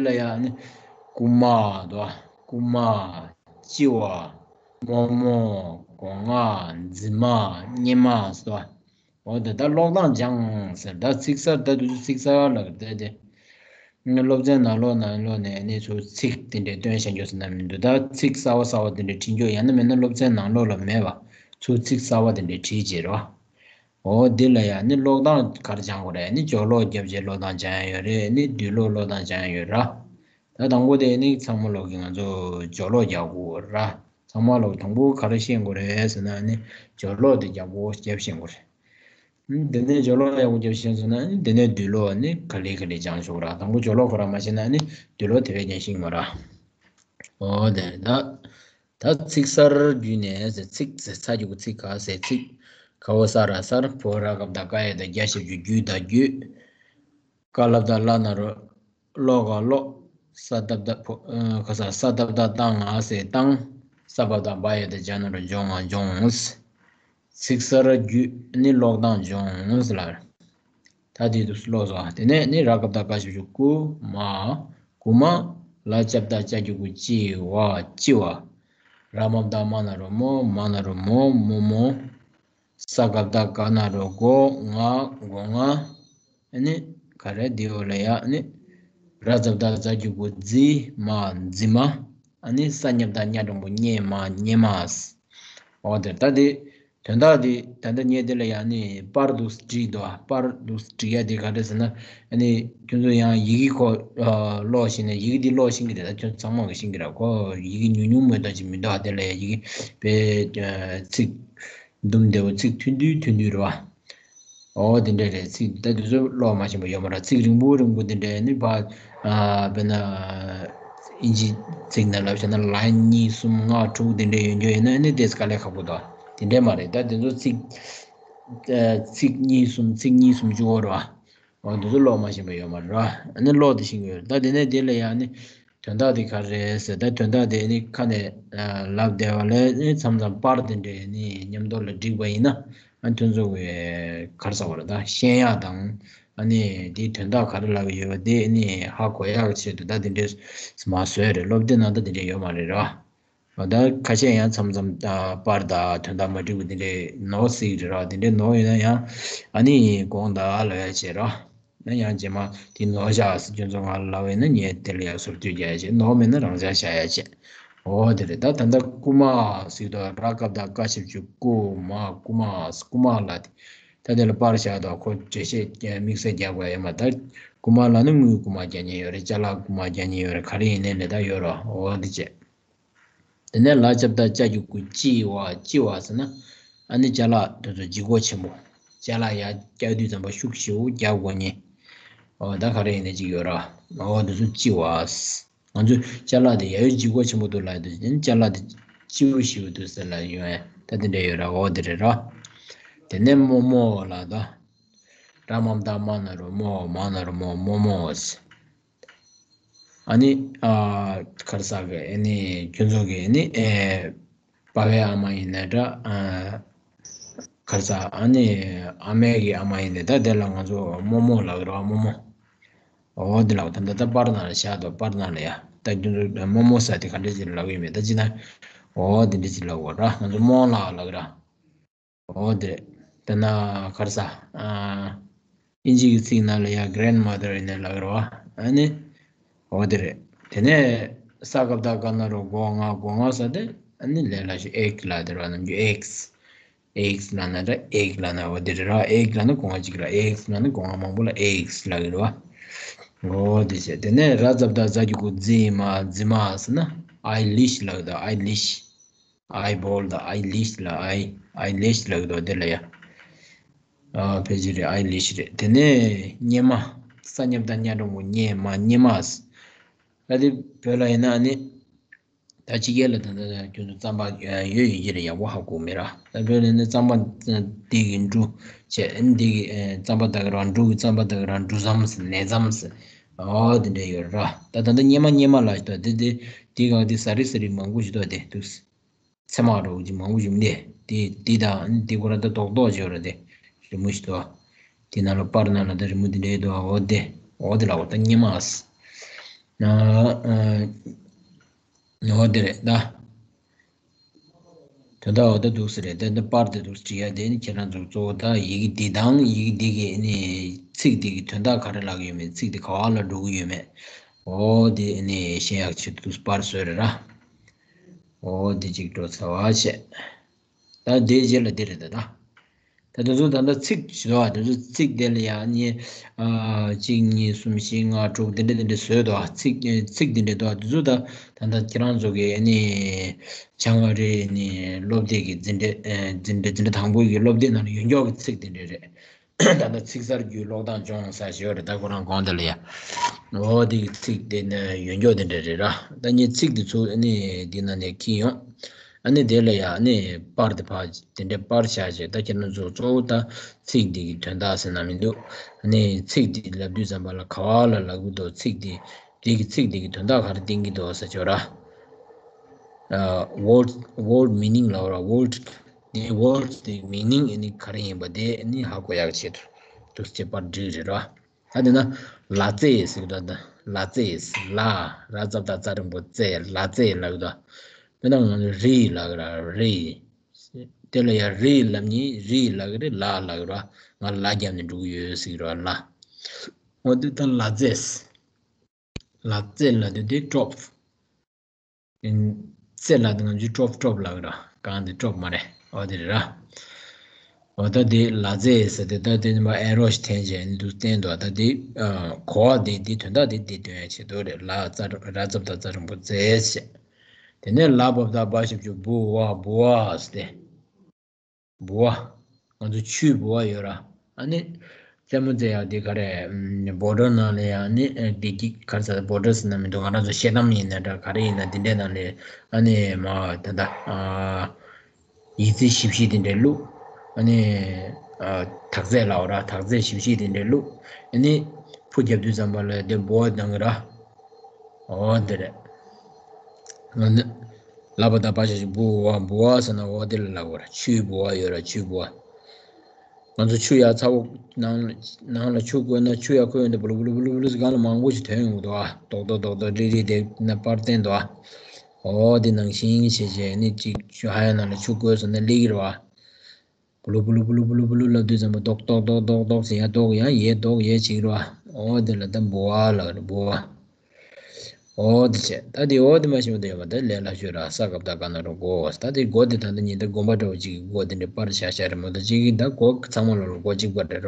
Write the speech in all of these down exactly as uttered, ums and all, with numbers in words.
ལ་ཡང་ནི་རྐུ་མ་དོ། རྐུ་མ། ལྕི་བ། རྨོ་མོ། སྒོ་ང་། རྫི་མ། སྙེ་མ་སོ། འོ་དེ་ད་ཀློག་སྟངས་སྦྱངས་ཟེར། ད་ཚིག་གསར། ད་དུས་ཚོད་ཚིག་གསར་ལ་དེ་དེ། ནི་སློབ་ཚན་ནང་ལོགས་ནང་ལོགས་ནས་ནི་ཚུར་ཚིག་དེ་འདྲའི་སྟོན་བྱ་རྒྱུ་ཟེར་ན་མི་འདུག་ད་ཚིག་གསར་བ་གསར་བ་དེ་འདྲའི་བྲིས་རྒྱུ་ཡང་ན་མིན་ན་སློབ་ཚན་ནང་ལོགས་ལ་མེད་པ་ཚུར་ཚིག་གསར་བ་དེ་འདྲའི་བྲིས་བྱེད་རོགས། འོ་འདི་ལ་ཡང་ནི་ཀློག་སྟངས་ག་རེ་སྦྱང་དགོས་རེད། ནི་སྦྱོར་ཀློག་རྒྱབ་བྱས་ཀློག་སྟངས་སྦྱང་ཡ་ཡོད་རེད། ནི་སྡུད་ཀློག་ཀློག་སྟངས་སྦྱང་ཡ་ཡོད་ར། ད་དང་པོ་དེ་ནི་ཚང་མ་ལོག་གི་ང་ཚོ་སྦྱོར་ཀློག་རྒྱག་དགོས་ར། ཚང་མ་ལོག་དང་པོ་ག་རེ་ཤེས་དགོས་རེད་ཟེར་ན་ནི་སྦྱོར་ཀློག་དེ་རྒྱབ་དགོས། རྒྱབ་ཤེས་དགོས་རེད། འདི་ནས་སྦྱོར་ཀློག་ཡག་པོ་རྒྱབ་ཤེས་སོང་ན་ནི་འདི་ནས་སྡུད་ཀློག་ནི་ག་ལེ་ག་ལེ་སྦྱང་ཆོག་ར། དང་པོ་སྦྱོར་ཀློག་ཁོ་རང་མ་ཤེས་ན་ནི་སྡུད་ཀློག་དེ་བས་ཀྱང་ཤེས་ཀྱི་མ་ར། འོ་དེ་ད། ད་ཚིག་གསར་བརྒྱུད་ནས་ཟེར། ཚིག་ཟེར་ཚ་གི་གུ་ཚིག་ག་ཟེར། ཚིག་ག་འོ་ས་ར་གསར། བོ་ར་ག་བ་ད་ག་ཡ་ད་རྒྱ་ཞབས་ཀྱུ་རྒྱུད་ད་རྒྱུད། ཀ་ལ་བ་ད་ལ་ན་རོ་ཀློ་ག་ཀློག་ས་ད་བ་ད་བོ་ཨ་ག་ས་ས་ད་བ་ད་ཏ་ང་ཟེར་བཏང་། ས་བ་ད་བ་ཡ་ད་ཇ་ན་རོ་འཇོ་ང་འཇོངས། ཚིག་གསར་བརྒྱུད་ནི་ཀློག་སྟངས་སྦྱོངས་ལ། ད་དེ་དུས་ཀློག་སོ། དེ་ནས་ནི་ར་ག་བ་ད་ཀ་ཞབས་ཀྱུ་རྐུ་མ། རྐུ་མ། ལ་ལྕ་བ་ད་ལྕ་གི་གུ་ལྕི་བ། ལྕི་བ། ར་མ་བ་ད་མ་ན་རོ་རྨོ། མ་ན་རོ་རྨོ། རྨོ་མོ། ས་ག་བ་ད་ག་ན་རོ་སྒོ་ང་། སྒོ་ང་། ཨ་ནི་ག་རེ་འདི་འོ་ལ་ཡ། ཨ་ནི་ར་ཛ་བ་ད་ཛ་གི་གུ་རྫི་མ། རྫི་མ། ཨ་ནི་ས་ཉ་བ་ད་ཉ་འགྲེང་བུ་སྙེ་མ། སྙེ་མ། འོ་དེ་ད་དེ་དོན་དག་དེ་ད་ལྟ་ངས་དེ་ལ་ཡ་ནི་པར་དུ་བྲིས་འདུག་པར་དུ་བྲིས་ཡ་དེ་ག་རེ་ཟེར་ན། ཨ་ནི་ཁྱོད་ཚོ་ཡང་ཡི་གེ་ཁོ་ཀློག་ཤེས་ན། ཡི་གེ་འདི་ཀློག་ཤེས་ཀྱི་རེད། ད་ཁྱོད་ཚང་མ་གི་ཤེས་ཀྱི་རེད། ཁོ་ཡི་གེ་ཉུང་ཉུང་མོ་ད་ཅིག་མི་འདུག་དེ་ལ་ཡ་ཡི་གེ་པའི་ཚིག་དུམ་བདེ་བོ་ཚིག་ཐུང་ཐུང་ཐུང་ཐུང་རེད་བ། འོ་དེ་འདྲ་རེད། ཚིག་ད་དུས་ཚོད་ཀློག་མ་ཤེས་པ་ཡོད་མ་རེད། ཚིག་རིང་པོ་རིང་པོ་དེ་འདྲ་ནི་ཕ་ཨ་དཔེར་ན་ཨིན་ཇི་ཚིག་ནང་ལབ་བྱས་ན་ལའིན་གཉིས་གསུམ་ལྔ་དྲུག་དེ་འདྲ་ཡོད་རྒྱུ་ཡིན་ན་ནི་དེ་དཀའ་ལས་ཁག་པོ་འདུག་དེ་འདྲ་མ་རེད། ད་དེ་ཚོ་ཚིག་ཨ་ཚིག་གཉིས་གསུམ་ཚིག་གཉིས་གསུམ་བཅུ་བོ་རེད་བ། འོ་དེ་ཚོ་ཀློག་མ་ཤེས་པ་ཡོད་མ་རེད་བ། ནི་ཀློག་དེ་ཤེས་ཀྱི་ཡོད་རེད། ད་དེ་ནས་དེ་ལ་ཡང་ནི། དོན་དག་དེ་ག་རེ་རེད་ཟེར། ད་དོན་དག་དེ་ནི་ཁ་ནས་ཨ་ལབ་བསྡད་པ་ལས་ནི་མཚམས་མཚམས་པར་དེ་འདྲས་ནི་མཉམ་དུ་ལ་བསྒྲིགས་པ་ཡིན་ན། ཨ་ཁྱོད་ཚོ་གི་ག་རེ་ཟེར་བ་རེད། ད་ཤེས་ཡག་དང་། ཨ་ནི་དེའི་དོན་དག་ག་རེ་ལབ་ཀྱི་ཡོད་པ་དེ་ནི་ཧ་གོ་ཡག་གི་ཆེད་དུ་ད་དེ་འདྲས་མ་བཟོས་རེད། སློབ་དེབ་ནང་ད་དེ་འདྲས་ཡོད་མ་རེད་ར། ད་ཁ་ཤས་ཡང་མཚམས་མཚམས་ཨ་པར་དང་དོན་དག་མ་འགྲིག་པ་དེ་འདྲས་ནོར་སྲིད་ཀྱི་རེད་ར། དེ་འདྲས་ནོར་ཡོད་ན་ཡང་ཨ་ནི་དགོངས་དག་ལབ་ཡག་བྱེད་ར། ན་ཡང་རྗེས་མ་དེ་ནོར་བཞག་ཟེར་ཁྱོད་ཚོ་ང་ལ་ལབ་ཡིན་ན་ངས་དེ་ལ་ཡང་སོར་གཏོད་རྒྱག་ཡ་བྱེད། ནོར་མེད་ན་རང་འཇགས་བཞག་ཡ་བྱེད། འོ་དེ་རེད། ད་ད་ལྟ་རྐུ་མ་ཟེར་དུས་ར་ག་བ་ད་ཀ་ཞབས་ཀྱུ་རྐུ་མ། རྐུ་མ། རྐུ་མ་ལ་དེ་ད་དེ་ལ་པར་བཞག་དང་ཁོ་འགྲེལ་བཤད་དམིགས་བསལ་རྒྱག་དགོས་ཡོད་མ་རེད། ད་རྐུ་མ་ལ་ནི་དངུལ་རྐུ་མ་རྒྱག་མཁན་ཡོད་རེད། ཅ་ལག་རྐུ་མ་རྒྱག་མཁན་ཡོད་རེད། ག་རེ་ཡིན་ནའི་ལས་ད་ཡོད་ར། འོ་དེ་བྱེད། དེ་ནས་ལ་ལྕ་བ་ད་ལྕ་གི་གུ་ལྕི་བ། ལྕི་བ་ཟེར་ན་ཨ་ནི་ཅ་ལག་དེ་ཚོ་ལྗིད་ཁོག་ཆེན་པོ། ཅ་ལག་ཡར་བཀྱག་དུས་ཙམ་པ་ཤུགས་ཞེ་པོ་རྒྱག་དགོས་མཁན། འོ་ད་ག་རེ་ཡིན་ནའི་ཅིག་ཡོད་ར། འོ་དེ་ཚོ་ལྕི་བ། ང་ཚོས་ཅ་ལག་དེ་ཡ་ཡོ་ལྗིད་ཁོག་ཆེན་པོ་འདུག་ལབ་དུས་ཨ་ནི་ཅ་ལག་དེ་ལྕི་བོ་ཞེ་པོ་འདུག་ཟེར་ལབ་ཡོང་ཡ། ད་དེ་འདྲ་ཡོད་ར། འོ་དེ་རེད་ར། དེ་ནས་རྨོ་མོ་ལ་ད། ར་མ་བ་ད་མ་ན་རོ་རྨོ། མ་ན་རོ་རྨོ། རྨོ་མོ་ཟེར། ཨ་ནི་ཨ་ག་རེ་ཟེར་གི། ཨ་ནི་ཁྱོད་ཚོ་གི་ཨ་ནི་ཨེ་པ་ཕའི་ཨ་མ་ཡིན་ནའི་འདྲ། ཨ་ག་རེ་ཟེར། ཨ་ནི་ཨ་མའི་གི་ཨ་མ་ཡིན་ནའི་ད་དེ་ལ་ང་ཚོ་རྨོ་མོ་ལབ་ཀྱི་རེད་བ། རྨོ་མོ། འོ་དེ་ལབ། ད་ད་ད་པར་ནང་ལ་བཞག་དང་། པར་ནང་ལ་ཡ། ད་ཁྱོད་ཚོ་རྨོ་མོ་ཟེར་དེ་ག་འདྲ་ཅིག་ལབ་ཀྱི་ཡོད་མེད། ད་ཅི་ན་འོ་དེ་འདྲ་ཅིག་ལབ་དགོས་ར། ང་ཚོ་རྨོ་ལགས་ལབ་ཀྱི་ར། འོ་དེ་རེད། དེ་ན་ག་རེ་ཟེར། ཨ་ཨིན་ཇི་གི་ཚིག་ནང་ལ་ཡ་གྷ་རན་མ་དར་ཡིན་ནའི་ལབ་ཀྱི་རེད་བ། ཨ་ནི་འོ་དེ་རེད། དེ་ནས་ས་ག་བ་ད་ག་ན་རོ་སྒོ་ང་། སྒོ་ང་ཟེར་དེ་ཨ་ནི་ལས་སླ་ཤོས་ཨེག་ལབ་དེ་རེད་བ། ནམ་རྒྱུན་ཨེགས། ཨེགས་ལབ་ན་འདྲ། ཨེག་ལབ་ན་འོ་དེ་རེད་ར། ཨེག་ལབ་ན་སྒོ་ང་གཅིག་ར། ཨེགས་ལབ་ན་སྒོ་ང་མང་པོ་ལ་ཨེགས་ལབ་ཀྱི་རེད་བ། འོ་དེ་བྱས། དེ་ནས་ར་ཛ་བ་ད་ཛ་གི་གུ་རྫི་མ། རྫི་མ་ཟེར་ན་ཨའི་ལིཤ་ལབ་ཀྱི་འདུག་ཨའི་ལིཤ། ཨའི་བོལ་དང་ཨའི་ལིཤ་ལ། ཨའི་ཨའི་ལིཤ་ལབ་ཀྱི་འདུག་དེ་ལ་ཡ། ཨ་ཕལ་ཆེར་རེད། ཨའི་ལིཤ་རེད། དེ་ནས་སྙེ་མ། ས་ཉ་བ་ད་སྙ་འགྲེང་བུ་སྙེ་མ། སྙེ་མ་ཟེར། ད་དེ་བོད་ལ་ཡིན་ན་ནི། ད་ཕྱི་རྒྱལ་ལ་ད་ལྟ་ཁྱོད་ཚོ་རྩམ་པ་ཡོད་ཡོད་ཀྱི་རེད། ཡག་པོ་ཧ་གོ་མེད་ར། ད་བོད་ལ་ནི་རྩམ་པ་འདི་གི་འབྲུ་བྱས། འདི་གི་རྩམ་པ་ད་གི་རང་འབྲུ་གི་རྩམ་པ་ད་གི་རང་འབྲུ་རྩམ་ཟེར། ནས་རྩམ་ཟེར། འོ་དེ་འདྲ་ཡོད་ར། ད་ད་ལྟ་སྙེ་མ་སྙེ་མ་ལ་ཞིག་ད་དེ་དེ་དེ་གང་དེ་ཟ་རི་ཟ་རི་མང་པོ་ཞིག་འདུག་དེ་འདུག་ཚེར་མ་འདྲ་བོ་ཅིག་མང་པོ་ཞིག་འདུག་དེ་དེ་དང་དེ་ཁོ་ར་ད་རྡོག་རྡོག་ཅིག་ཡོད་ར། དེ་རི་མོ་ཞིག་འདུག་དེ་ནང་ལ་པར་ནང་ལ་ད་རི་མོ་དེ་འདྲ་འདུག་འོ་དེ་འོ་དེ་ལ་འོ་ད་སྙེ་མ་ཟེར། ཨ། ཨ། འོ་དེ་རེད་ད། དོན་དག་འོ་ད་འདུག་སེ་རེད། ད་ད་པར་དེ་འདུག་སེ་བྲིས་ཡ་དེ་ནི་ཁྱེད་རང་ཚོ་གཙོ་བོ་ད་ཡི་གེ་འདི་དང་ཡི་གེ་འདི་གི་ནི་ཚིག་འདི་གི་དོན་དག་ག་རེ་ལབ་ཀྱི་ཡོད་མེད། ཚིག་འདི་ག་བ་ལ་འགྲོ་གི་ཡོད་མེད། འོ་དེ་ནི་ཤེས་ཡག་ཆེད་དུ་པར་བཟོས་རེད་ར། འོ་དེ་གཅིག་འགྲོ་ཚར་བ་བྱས། ད་དེའི་རྗེས་ལ་དེ་རེད་ད་ད། ད་དེ་ཚོ་ད་ལྟ་ཚིག་ཞིག་འདུག་བ། དེ་ཚོ་ཚིག་དེ་ལ་ཡང་ནི། ཨ། གཅིག་གཉིས་གསུམ་བཞི་ལྔ་དྲུག་དེ་འདྲ་དེ་འདྲ་བཟོས་འདུག་བ། ཚིག་ཚིག་དེ་འདྲ་འདུག་བ། དེ་ཚོ་ད་ད་ལྟ་ཁྱེད་རང་ཚོ་གི་ནི་བྱང་ཨ་རིའི་ནི་སློབ་དེབ་ཀྱི་འཛིན་གྲྭ། ཨ། འཛིན་གྲྭ་འཛིན་གྲྭ་དང་པོ་གི་སློབ་དེབ་ནང་ལ་ཡོད་མཁན་གྱི་ཚིག་དེ་འདྲ་རེད། ད་ལྟ་ཚིག་གསར་བརྒྱུད་ཀློག་སྟངས་སྦྱོང་ས་ཞེས་པ་རེད། ད་ཁོ་རང་གོང་དེ་ལ་ཡ། འོ་དེ་གི་ཚིག་དེ་ནི་ཡོད་མཁན་དེ་འདྲ་རེད་ར། ད་ངས་ཚིག་དེ་ཚོ་ནི་འདི་ནང་ནས་འཁྱེར་ཡོང་། ཨ་ནི་དེ་ལ་ཡ་ནི་པར་དེ་ཕར་དེ་འདྲའི་པར་བཞག་བྱས། ད་ཁྱེད་རང་ཚོ་གཙོ་བོ་ད་ཚིག་འདི་གི་དོན་དག་ཟེར་ན་མི་འདུག་ཨ་ནི་ཚིག་འདི་ལབ་དུས་ཙམ་པ་ལ་ག་བ་ལ་ལབ་ཀྱི་འདུག་ཚིག་འདི་འདི་གི་ཚིག་འདི་གི་དོན་དག་ག་རེ་བསྟན་གྱི་འདུག་ཟེར་ཆོག་ར། ཨ། word word meaning ལབ་ར། word འདི་word འདི་meaning ཨ་ནི་ག་རེ་ཡིན་པ་དེ་ཨ་ནི་ཧ་གོ་ཡག་ཆེད་དུ་འདུག་སེ་པར་བསྒྲིགས་རེད་ར། ད་དེ་ན་ལ་རྩེ་ཟེར་གྱི་འདུག་ད་ལ་རྩེ། ལ། ར་ཙ་བཏགས་ཙ་འགྲེང་བུ་རྩེ། ལ་རྩེ་ལབ་ཀྱི་འདུག་དཔེར་ན་ང་ཚོ་རི་ལབ་ཀྱི་ར། རི། དེ་ལ་ཡ་རི་ལབ་ནི་རི་ལབ་ཀྱི་རེད། ལ་ལབ་ཀྱི་ར། ང་ལ་བརྒྱབ་ནས་འགྲོ་གི་ཡོད་ཟེར་གྱི་ར། ལ། འོ་དེ་ད་ལ་རྩེ། ལ་རྩེ་ལབ་དུས་དེ་ཀྲོབ། རྩེ་ལབ་དེ་ང་ཚོས་ཀྲོབ་ཀྲོབ་ལབ་ཀྱི་ར། གང་དེ་ཀྲོབ་མ་རེད། འོ་དེ་རེད་ར། འོ་ད་དེ་ལ་རྩེ་ཟེར་དེ་ད་དེ་ནི་མ་ཨེ་རོ་ཞིག་འཐེན་བྱས་ནི་འདུག་བསྟན་འདུག་ད་དེ་གོ་བ་དེ་དེ་དོན་དག་དེ་དེ་སྟོན་ཡ་ཆེད་དུ་རེད། ལ་ཙ་ར་ཙ་བཏགས་ཙ་འགྲེང་བུ་རྩེ་ཟེར། དེ་ནས་ལ་བ་བཏགས་བ་ཞབས་ཀྱུ་བུ་བ། བུ་བ་ཟེར་ཏེ། བུ་བ། ང་ཚོ་ཆུའི་བུ་བ་ཡོད་ར། ཨ་ནི་རྩེད་མོ་རྩེ་ཡག་དེ་ག་རེ། ཨམ། བོ་ཊར་ནང་ལ་ཡང་ནི་བདེ་སྐྱིད་ག་རེ་ཟེར། བོ་ཊར་ཟེར་ན་མི་འདུག་ང་རང་ཚོ་ཤེལ་དམ་ཡིན་ན་འདྲ་ག་རེ་ཡིན་ན་དེ་འདྲའི་ནང་ལ་ཨ་ནི་མ་ད་ལྟ། ཨ། ཡི་ཙི་ཞིབ་ཞིབ་དེ་འདྲ་བླུགས། ཨ་ནི། ཨ། དག་རྫས་ལབ་ར། དག་རྫས་ཞིབ་ཞིབ་དེ་འདྲ་བླུགས། ཨ་ནི་ཕུ་བརྒྱབ་དུས་ཙམ་པ་ལ་དེ་བུ་བ་གཏོང་གི་ར། འོ་དེ་རེད། ང་ནི་ལ་བ་བཏགས་བ་ཞབས་ཀྱུ་བུ་བ། བུ་བ་ཟེར་ན་འོ་དེ་ལ་ལབ་དགོས་ར། ཆུའི་བུ་བ་ཡོད་ར། ཆུའི་བུ་བ། ང་ཚོ་ཆུ་ཡར་ཚ་བོ་ནང་ནང་ལ་ཆུ་བསྐོལ་ན་ཆུ་ཡར་ཁོལ་ཡོང་དུས་བུ་ལུ་བུ་ལུ་བུ་ལུ་བུ་ལུ་ཟེར་སྒང་ལ་མང་པོ་ཞིག་ཐོན་ཡོང་གི་འདུག་ཨ། རྡོག་རྡོག་རྡོག་རྡོག་རིལ་རིལ་དེ་ན་པར་བསྟན་འདུག་ཨ། འོ་དེ་ནང་བཞིན་བྱས་བྱས་ནི་གཅིག་ཆུ་ཧ་ཡ་ནང་ལ་ཆུ་བསྐོལ་སོང་ན་སླེབས་ཀྱི་རེད་བ། བུ་ལུ་བུ་ལུ་བུ་ལུ་བུ་ལུ་བུ་ལུ་ལབ་དུས་ཙམ་པ་རྡོག་རྡོག་རྡོག་རྡོག་རྡོག་ཟེར་ཡ་རྡོག་ཡ་ཡའི་རྡོག་ཡའི་བྱེད་ཀྱི་རེད་བ། འོ་དེ་ལ་ད་བུ་བ་ལབ་རེད། བུ་བ། འོ་དེ་བྱས། ད་དེ་འོ་དེ་མ་ཤེས་པ་དེ་ཡོད་པ་དེ་ལས་སླ་ཤོས་ར། ས་ག་བཏགས་སྒ་ན་རོ་སྒོ། ད་དེ་སྒོ་དེ་ད་ལྟ་ཉིན་ད་དགོན་པ་འདྲ་བོ་ཅིག་གི་སྒོ་དེ་འདྲ་པར་བཞག་བཞག་རེད་མོ། ད་ཅིག་གིས་ད་སྒོ་ཚང་མ་ལོ་ལ་སྒོ་གཅིག་པ་རེད་ར།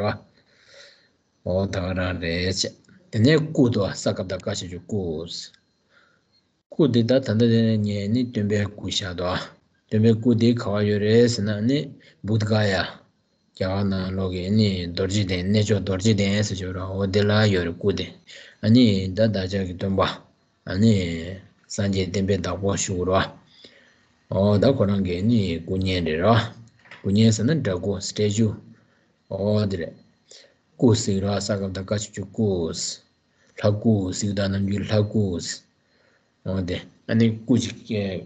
འོ་ད་ག་རང་རེད་བྱས། དེ་ནས་སྐུ་དོ། ས་ག་བཏགས་སྐ་ཞབས་ཀྱུ་སྐུ། སྐུ་དེ་ད་ད་ལྟ་དེ་ནས་ངས་ནི་སྟོན་པའི་སྐུ་བཞག་འདུག་ཨ། སྟོན་པའི་སྐུ་དེ་ག་བ་ཡོད་རེད་ཟེར་ན་ནི་བུདྡྷ་ག་ཡ། རྒྱ་གར་ནང་ལོགས་ཀྱི་ནི་རྡོ་རྗེ་གདན། གནས་མཆོག་རྡོ་རྗེ་གདན་ཟེར་ཞུ་ར། འོ་དེ་ལ་ཡོད་རེད་སྐུ་དེ། ཨ་ནི་ད་བདག་ཅག་གི་སྟོན་པ། ཨ་ནི་སངས་རྒྱས་བསྟན་པའི་བདག་པོ་ཞུ་ར། འོ་ད་ཁོ་རང་གི་ནི་སྐུ་བརྙན་རེད་ར། སྐུ་བརྙན་ཟེར་ན་འདྲ་སྐུ། སི་ཊེ་ཅུ། འོ་དེ་རེད། སྐུ་ཟེར་ར། ས་ག་བཏགས་སྐ་ཞབས་ཀྱུ་སྐུ། ལྷ་སྐུ་ཟེར་ད་ནམ་རྒྱུན་ལྷ་སྐུ། འོ་དེ་ཨ་ནི་སྐུ་ཅིག་ཨེ་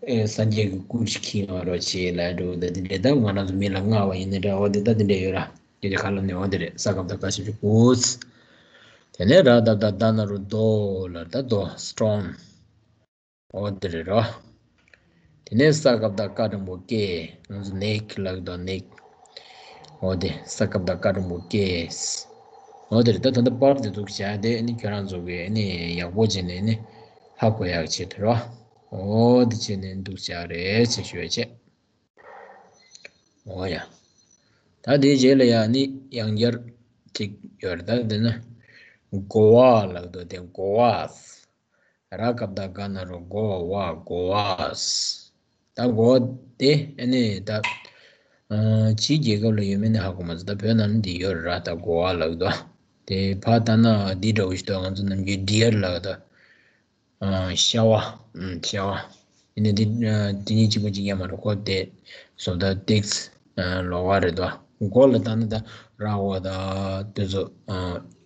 ཨེ་སངས་རྒྱས་ཀྱི་སྐུ་ཅིག་འཁྱེར་ཡོང་རོགས་བྱེད་ལབ་འགྲོ། ད་དེ་འདྲ་ད་ང་རང་ཚོ་མི་ལ་མངའ་བ་ཡིན་ན་འདྲ། འོ་དེ་ད་དེ་འདྲ་ཡོད་ར། དེ་འདྲ་ཁ་ལ་ནི་འོ་དེ་རེད། ས་ག་བཏགས་སྐ་ཞབས་ཀྱུ་སྐུ། དེ་ནས་ར་བཏགས་རྡ་ན་རོ་རྡོ་ལ་ད་རྡོ། སི་ཊོན། འོ་དེ་རེད་རོ། དེ་ནས་ས་ག་བཏགས་སྐ་འགྲེང་བུ་སྐེ། ང་ཚོ་ནེག་ལབ་ཀྱི་འདུག་ནེག་འོ་དེ་ས་ག་བཏགས་སྐ་འགྲེང་བུ་སྐེ། འོ་དེ་རེད། ད་ད་ལྟ་པར་དེ་འདུག་བྱས་དེ་ནི་ཁྱོད་རང་ཚོ་གིས་ནི་ཡག་པོ་བྱས་ནས་ནི་ཧ་གོ་ཡག་ཆེད་དུ་རོ། འོ་དེ་བྱས་ནས་འདུག་བྱས་རེད་ཅེས་ཞུ་བ་བྱས། འོ་ཡ། ད་དེའི་རྗེས་ལ་ཡང་ནི་ཡང་བསྐྱར་ཅིག་ཡོད་རེད། ད་དེ་ནི་གོ་བ་ལབ་ཀྱི་འདུག་དེ་གོ་བ། ར་ག་བཏགས་རྒ་ན་རོ་རྒོ་བ། གོ་བ། ད་གོ་བ་དེ་ཨ་ནི་ད་ཨ་ཕྱིའི་རྒྱལ་ཁབ་ལ་ཡོད་མེད་ནི་ཧ་གོ་མ་སོང་། ད་བོད་ནང་ནི་འདི་ཡོད་རེད་ར། ད་གོ་བ་ལབ་ཀྱི་འདུག་དེ་ཕར་ལྟ་ན་འདི་འདྲ་བོ་ཞིག་འདུག་ང་ཚོ་ནམ་རྒྱུན་ཌི་ཡར་ལབ་ཀྱི་འདུག་ཨ་ཤ་བ། ཨ་ཤ་བ། ཡིན་ནའི་འདི་ཨ་དེ་གཉིས་གཅིག་པ་གཅིག་རྐྱང་མ་རེད། ཁོ་དེ་བཟོ་ལྟ་ཏིག་ཙམ་ཨ་ལོགས་ཀ་རེད་དོ། མགོ་ལ་བཏང་ན་ད་ར་བ་དང་དེ་ཚོ་ཨ་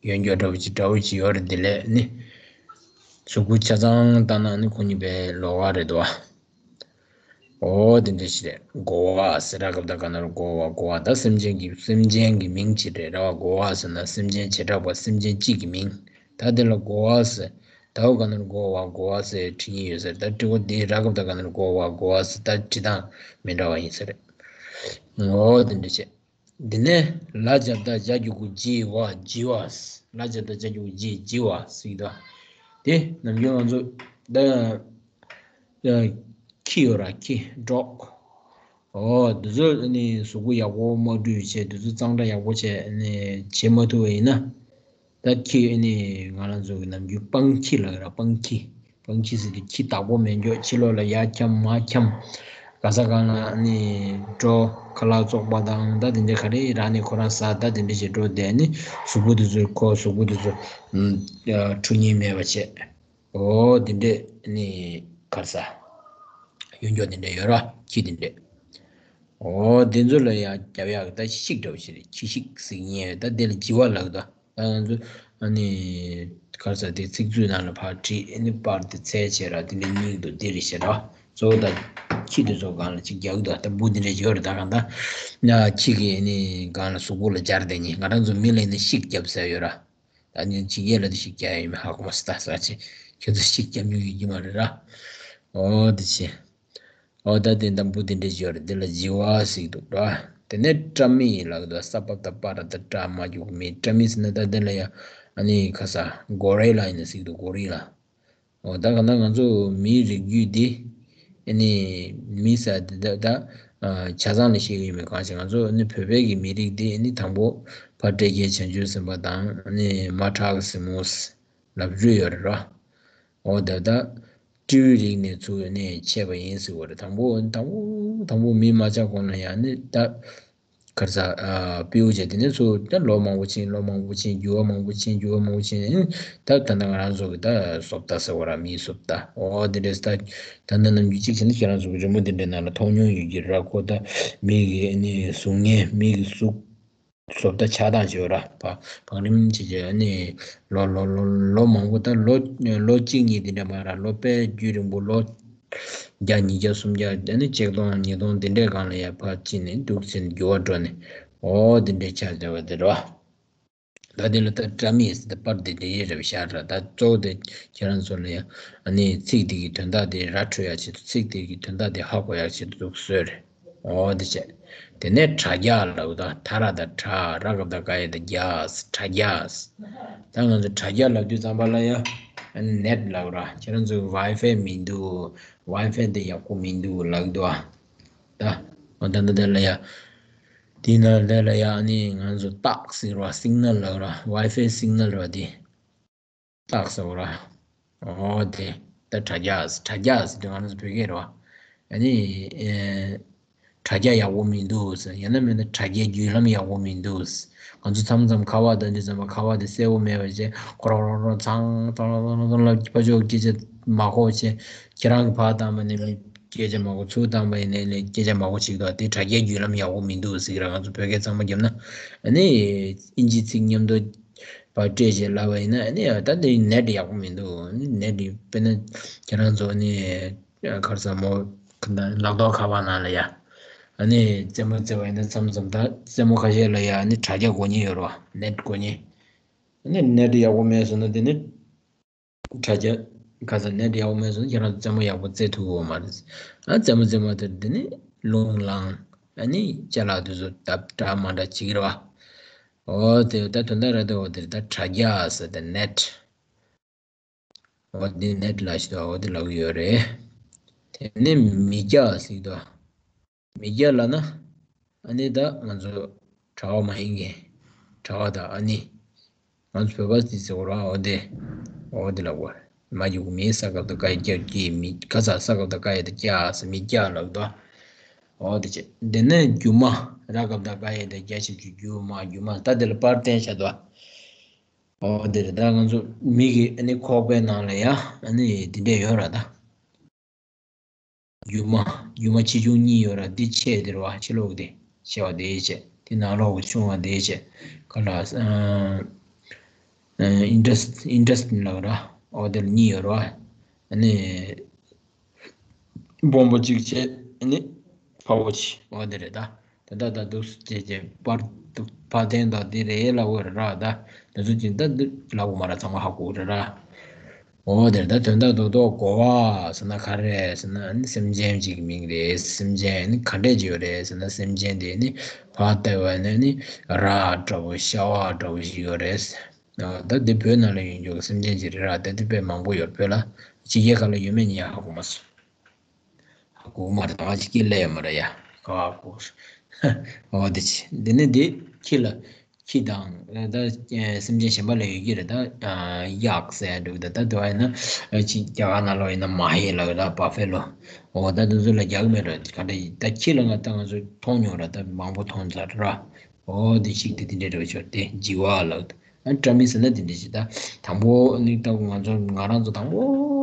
ཡོན་སྐྱོ་འདྲ་བོ་ཅིག་འདྲ་བོ་ཅིག་ཡོད་རེད། དེ་ལས་ནི་གཟུགས་པོ་ཆ་ཚང་བཏང་ན་ནི་ཁོ་གཉིས་པའི་ལོགས་ཀ་རེད་དོ། འོ་དེ་འདྲ་ཞིག་རེད། གོ་བ་ཟེར། ར་ག་བཏགས་རྒ་ན་རོ་རྒོ་བ། གོ་བ་ད་སེམས་ཅན་གྱི་སེམས་ཅན་གྱི་མིང་ཅིག་རེད་ར་བ། གོ་བ་ཟེར་ན་སེམས་ཅན་བྱེ་བྲག་པ་སེམས་ཅན་གཅིག་གི་མིང་། ད་དེ་ལ་གོ་བ་ཟེར། དའོ་ག་ནོར་གོ་བ་གོ་བ་ཟེར་བྲི་ཉིན་ཡོད་ཟེར། ད་བྲི་གོ་དེ་ར་གབ་ད་ག་ནོར་གོ་བ་གོ་བ་ཟེར། ད་བྲི་སྟངས་མི་འདྲ་བ་ཡིན་ས་རེད། འོ་དེ་འདྲ་བྱས། དེ་ནས་ལ་རྒྱབ་ད་ཇ་གི་གུ་ཇི་བ་ཇི་བ། ལ་རྒྱབ་ད་ཇ་གི་གུ་ཇི་ཇི་བ་ཟེར་གི་འདུག་དེ་ནམ་རྒྱུན་ང་ཚོ་ད་ཁྱི་ཡོད་ར། ཁྱི་ཌོག་འོ་དེ་ཚོ་ནི་གཟུགས་པོ་ཡག་པོ་མ་བཀྲུས་བྱས། དེ་ཚོ་གཙང་སྦྲ་ཡག་པོ་བྱས་ནས་བྱེད་མ་ཐུབ་པ་ཡིན་ན། ད་ཁྱི་ནི་ང་རང་ཚོ་གི་ནམ་རྒྱུན་སྤང་ཁྱི་ལབ་ཡོད་ར། སྤང་ཁྱི། སྤང་ཁྱི་ཟེར་དུས་ཁྱི་བདག་པོ་མེད་འཇོག་ཕྱི་ལོགས་ལ་ཡར་འཁྱམ་མར་འཁྱམ། ག་ས་གང་ལ་ནི་འགྲོ། ཁ་ལག་བཙོག་པ་དང་ད་དེ་འདྲ་ག་རེ་རག་ནས་ཁོ་རང་ཟ། ད་དེ་འདྲ་བྱས་འགྲོ་བསྡད་ནི་གཟུགས་པོ་དེ་ཚོ་ཁོ་གཟུགས་པོ་དེ་ཚོ་འཁྲུ་ཉེན་མེད་པ་བྱས། འོ་དེ་འདྲས་ནི་ག་རེ་ཟ། གཡུ་མཆོག་དེ་འདྲས་ཡོད་ར། ཁྱི་དེ་འདྲས། འོ་དེ་ཚོ་ལ་ཡང་རྒྱབ་ཡག་ད་ཤིག་འདྲ་བོ་ཞིག་རེད། ཁྱི་ཤིག་ཟེར་མཁན་ཡོད། ད་དེ་ལ་ལྗི་བ་ལབ་ཀྱི་འདུག་ད་ང་ཚོ་ཨ་ནི་ག་རེ་ཟ་དེ་ཚིག་མཛོད་ནང་ལ་ཕར་བྲིས། ཨ་ནི་པར་དེ་འཚོལ་བྱས་ར། དེ་འདྲ་རྙེད་ཀྱི་འདུག་དེ་རེད་ཤག་ར། གཙོ་བོ་ད་ཁྱི་དེ་ཚོ་སྒང་ལ་ཅིག་རྒྱག་གི་འདུག་ད་འབུ་དེ་འདྲ་ཡོད་རེད། ད་གང་ད་ཁྱི་གི་ཨ་ནི་སྒང་ལ་གཟུགས་པོ་ལ་སྦྱར་བསྡད་མཁན། ང་རང་ཚོ་མི་ལ་ནི་ཤིག་རྒྱབ་ཟེར་ཡོད་ར། ད་ནི་ཕྱི་རྒྱལ་ལ་དེ་ཤིག་རྒྱག་ཡ་ཡིན་མིན་ཧ་གོ་མ་སོང་། ད་ཟེར་བ་ཅིག་ཁྱོད་ཚོ་ཤིག་རྒྱབ་མྱོང་ཡོད་ཀྱི་མ་རེད་ར། འོ་དེ་བྱས། འོ་ད་དེ་འདམ་བུ་དེ་འདྲས་ཡོད་རེད། དེ་ལ་ལྗི་བ་ཟེར་གྱི་འདུག་ར། དེ་ནས་ཏྲ་མི་ལབ་ཀྱི་འདུག་ས་པ་བཏགས་སྤ་ར་བཏགས་སྤྲ། མ་གི་གུ་མི། ཏྲ་མི་ཟེར་ན་ད་དེ་ལ་ཡ་ཨ་ནི་ག་རེ་ཟ། གོ་རི་ལ་ཡིན་ན་ཟེར་གྱི་འདུག་གོ་རི་ལ། འོ་ད་ག་ན་ང་ཚོ་མིའི་རིགས་རྒྱུད་འདི་ཨ་ནི་མི་ཟེར་དེ་ད་ད་ཆ་ཚང་ལ་བཤད་ཀྱི་ཡོད་མེད་གང་ཤེས། ང་ཚོ་ཨ་ནི་བོད་པའི་གི་མི་རིགས་འདི་ཨ་ནི་དང་པོ་ཕ་སྤྲེལ་རྒྱལ་བྱང་ཆུབ་སེམས་དཔའ་དང་ཨ་ནི་མ་ཁྲག་གི་སྲིན་མོ་ལབ་རྒྱུ་ཡོད་རེད་ར། འོ་ད་ད་སྤྲེའུའི་རིགས་ནས་ཚུར་ནས་མཆེད་པ་ཡིན་ཟེར་བ་རེད། དང་པོ་དང་པོ་དང་པོ་མི་མ་ཆགས་གོང་ལ་ཡང་ནི་ད་ག་རེ་ཟ། ཨ་སྤྲེའུ་བྱས། དེ་ནས་ཚུར་ད་ལོ་མང་པོ་ཕྱིན། ལོ་མང་པོ་ཕྱིན། འགྱུར་བ་མང་པོ་ཕྱིན། འགྱུར་བ་མང་པོ་ཕྱིན། ད་ད་ལྟ་ང་རང་ཚོ་གི་ད་བཟོ་ལྟ་ཟེར་བ་ར། མིའི་བཟོ་ལྟ། འོ་དེ་འདྲས་ད་ད་ལྟ་ནམ་རྒྱུན་གཅིག་བྱས་ན་ཁྱེད་རང་ཚོ་གི་རི་མོ་དེ་འདྲའི་ནང་ལ་མཐོང་མྱོང་ཡོད་ཀྱི་ར། ཁོ་ད་མི་གི་ནི་གཟུགས་བརྙན། མི་གི་གཟུགས་བཟོ་ལྟ་ཆགས་སྟངས་བྱེད་པ་ར། བ་བང་རིམ་བྱེད་བྱེད་ནི་ལོ་ལོ་ལོ་ལོ་མང་པོ། ད་ལོ་ལོ་གཅིག་གཉིས་དེ་འདྲ་མ་ར། ལོ་དཔེ་རྒྱུན་རིང་པོ། ལོ་བརྒྱ་ཉིས་བརྒྱ་སུམ་བརྒྱ། དེ་ནི་ཆིག་སྟོང་ཉིས་སྟོང་དེ་འདྲའི་སྒང་ལ་ཡ་ཕར་ཕྱིན་ནས་འདུག་ཟིན་འགྱུར་བ་འགྲོ་ནས། འོ་དེ་འདྲའི་ཆ་བྱ་བ་དེ་རེད་བ། ད་དེ་ལ་ད་ཏྲ་མི་ཟེར་ཏེ་པར་དེ་འདྲའི་རེད་བཞག་ར། ད་གཙོ་བོ་དེ་ཁྱེད་རང་ཚོ་ལ་ཡ་ཨ་ནི་ཚིག་དེ་གི་དོན་དག་དེ་ར་འཕྲོད་ཡག་ཆེད་དུ། ཚིག་དེ་གི་དོན་དག་དེ་ཧ་གོ་ཡག་ཆེད་དུ་འདུག་བཟོས་རེད། འོ་དེ་བྱས། དེ་ནས་དྲ་རྒྱ་ལབ་ད། ཐ་ར་ད་དྲ། ར་ག་བཏགས་རྒ་ཡ་བཏགས་རྒྱ། དྲ་རྒྱ། ད་ང་ཚོ་དྲ་རྒྱ་ལབ་དུས་ཙམ་པ་ལ་ཡ་ཨ་ནི་ནེཊ་ལབ་ར། ཁྱེད་རང་ཚོ་ཝའི་ཕའི་མི་འདུག་ཝའི་ཕའི་དེ་ཡག་པོ་མི་འདུག་ལབ་འདུག་ཨ། ད་འོ་ད་ད་དེ་ལ་ཡ་དེ་ན་དེ་ལ་ཡ་ཨ་ནི་ང་ཚོ་རྟགས་ཟེར་བ། སིག་ནལ་ལབ་ར། ཝའི་ཕའི་སིག་ནལ་ར་དེ། རྟགས་ཟེར་བ་ར། འོ་དེ། ད་དྲ་རྒྱ། དྲ་རྒྱ་ཟེར་དུས་ང་ཚོ་བོད་སྐད་རེད་བ། ཨ་ནི་ཨེ་དྲ་རྒྱ་ཡག་པོ་མི་འདུག་ཟེར། ཡང་ན་མིན་ན་དྲ་རྒྱའི་བརྒྱུད་ལམ་ཡག་པོ་མི་འདུག་ཟེར། ང་ཚོ་མཚམས་མཚམས་ཁ་པར་འདོན་དུས་ཙམ་པ་ཁ་པར་དེ་གསལ་པོ་མེད་པ་བྱས། ཁོ་རང་རང་རང་ཚང་ཚང་ཚང་ཚང་ལ་ཕར་ཕྱོགས་སྐད་ཆ་མ་གོ་བྱས། ཁྱེད་རང་གིས་ཕར་བཏང་པ་ནས་སྐད་ཆ་མ་གོ། ཚུར་བཏང་པ་ཡིན་ནའི་སྐད་ཆ་མ་གོ་བྱེད་ཀྱི་འདུག་དེ་དྲ་རྒྱའི་བརྒྱུད་ལམ་ཡག་པོ་མི་འདུག་ཟེར་གྱི་ར། ང་ཚོ་བོད་སྐད་ཚང་མ་བརྒྱབ་ན་ཨ་ནི་ཨིན་ཇིའི་ཚིག་མཉམ་དུ་ཕར་སྤྲད་བྱས་ལབ་པ་ཡིན་ན། ཨ་ནི་ད་འདི་ནེཊ་ཡག་པོ་མི་འདུག་ཨ་ནི་ནེཊ་དཔེར་ན་ཁྱེད་རང་ཚོ་ནི་ག་རེ་ཟ། མོ་ལག་ཐོག་ཁ་པར་ནང་ལ་ཡ་ཨ་ནི་རྩེད་མོ་རྩེ་བ་ཡིན་ན་མཚམས་མཚམས་ད་རྩེད་མོ་ཁ་ཤས་ལ་ཡ་ཨ་ནི་དྲ་རྒྱ་དགོས་ཉེན་ཡོད་རེད་བ། ནེཊ་དགོས་ཉེན། ཨ་ནི་ནེཊ་ཡག་པོ་མེད་སོང་ན་དེ་ནི་དྲ་རྒྱ་ག་ས་ནེཊ་ཡག་པོ་མེད་སོང་ན་ཁྱེད་རང་ཚོ་རྩེད་མོ་ཡག་པོ་རྩེ་ཐུབ་ཀྱི་ཡོད་མ་རེད། ཨ་རྩེད་མོ་རྩེ་མ་ཐུབ་དེ་ནི་རླུང་ལངས། ཨ་ནི་ཅ་ལག་དེ་ཚོ་ད་འདྲ་མ་འདྲ་བྱེད་ཀྱི་རེད་བ། འོ་དེ་ད་དོན་དག་རེད་དོ། འོ་དེ་ད་དྲ་རྒྱ་ཟེར་དེ་ནེཊ། འོ་དེ་ནེཊ་ལབ་ཤི་དོ། འོ་དེ་ལབ་ཀྱི་ཡོད་རེད། དེ་ནས་མི་སྐྱ་ཟེར་གྱི་འདུག་མི་སྐྱ་ལབ་ན་ཨ་ནི་ད་ང་ཚོ་གྲྭ་པ་མ་ཡིན་མཁན། གྲྭ་པ་དང་ཨ་ནི་ང་ཚོ་བོད་པ་དེ་ཟེར་བ་ར། འོ་དེ་འོ་དེ་ལབ་དགོས་རེད། མ་གི་གུ་མི། ས་ག་བཏགས་སྐ་ཡ་སྐྱ། གི་མི། ག་ས་ས་ག་བཏགས་སྐ་ཡ་བཏགས་སྐྱ་ཟེར། མི་སྐྱ་ལབ་དོ། འོ་དེ་བྱས། དེ་ནས་རྒྱུ་མ། ར་ག་བཏགས་རྒ་ཡ་བཏགས་རྒྱ་ཞབས་ཀྱུ་རྒྱུ་མ། རྒྱུ་མ། ད་དེ་ལ་པར་བསྟན་བཞག་དོ། འོ་དེ་རེད། ད་ང་ཚོ་མི་གི་ཨ་ནི་ཁོག་པའི་ནང་ལ་ཡ་ཨ་ནི་དེ་འདྲས་ཡོད་ར། ད་རྒྱུ་མ། རྒྱུ་མ་ཆེ་ཆུང་གཉིས་ཡོད་ར། འདི་ཆེ་དེ་རེད་བ། ཕྱི་ལོགས་དེ་ཆེ་བ་དེ་བྱས། དེ་ནང་ལོགས་ཆུང་བ་དེ་བྱས། ག་ལ་ཨ་ཨ་ཨིན་ཌས་ཨིན་ཌས་ལབ་ར། འོ་དེ་ལ་གཉིས་ཡོད་ར། ཨ་ནི་སྦོམ་པོ་གཅིག་བྱས། ཨ་ནི་ཕ་བོ་ཆེ། འོ་དེ་རེད་ད། ད་ད་ད་འདུག་སེ་བྱས་བྱས་པར་འདུག་ཕར་འཐེན་དང་དེ་རེད་ལབ་དགོས་རེད་ར། ད་དེ་ཚོ་ཅིག་ད་འདི་ལབ་དགོས་མ་ར། ཚང་མ་ཧ་གོ་རེད་ར། འོ་དེར་ད་དོན་དག་རྡོག་རྡོག་གོ་བ་ཟེར་ན་ག་རེ་ཟེར་ན་ནི་སེམས་ཅན་གཅིག་གི་མིང་རེད། སེམས་ཅན་ནི་ག་འདྲས་ཅིག་ཡོད་རེད་ཟེར་ན་སེམས་ཅན་དེ་ནི་ཕར་བལྟས་པ་ནི་ནི་ར་འདྲ་བོ་ཤ་བ་འདྲ་བོ་ཞིག་ཡོད་རེད། ད་འདི་བོད་ནང་ལ་ཡོད་རྒྱུ་གི་སེམས་ཅན་ཅིག་རེད་ར། ད་འདི་དཔེ་མང་པོ་ཡོད། བོད་ལ་ཕྱི་རྒྱལ་ཁག་ལ་ཡོད་མེད་ངས་ཧ་གོ་མ་སོང་། ཧ་གོ་མ་རེད། ད་ང་ཅིག་སྐད་ལས་ཡོད་མ་རེད་ཡ། ག་བ་གོ། འོ་དེ་ཅི་འདི་ནི་འདི་ཁྱི་ལ་ཁྱི་དང་ད་སེམས་ཅན་གཞན་པ་ལ་ཡོད་ཀྱི་རེད། ད་གཡག་ཟེར་འདུག་ད་ད་དུ་བ་ཡིན་ན་ཅིག་རྒྱ་གར་ནང་ལོགས་ཡིན་ན་མ་ཧེ་ལ་ད་བ་ཧྥེ་ལོ། འོ་ད་དུ་ཚོ་ལ་རྒྱག་མེད་རེད། ག་འདྲ་ཡིན་ད་ཁྱི་ལ་ང་ད་ང་ཚོ་མཐོང་མྱོང་ར། ད་མང་པོ་མཐོང་ཚར་ར། འོ་དེ་ཞིག་དེ་དེ་འདྲའི་རེ་བ་ཆོར་ཏེ་ལྗི་བ་ལགས། ཨ་བཀྲ་མི་ཟེར་ན་དེ་འདྲ་ཞིག་ད་དང་པོ་ནི་ད་ང་ཚོ་ང་རང་ཚོ་དང་པོ་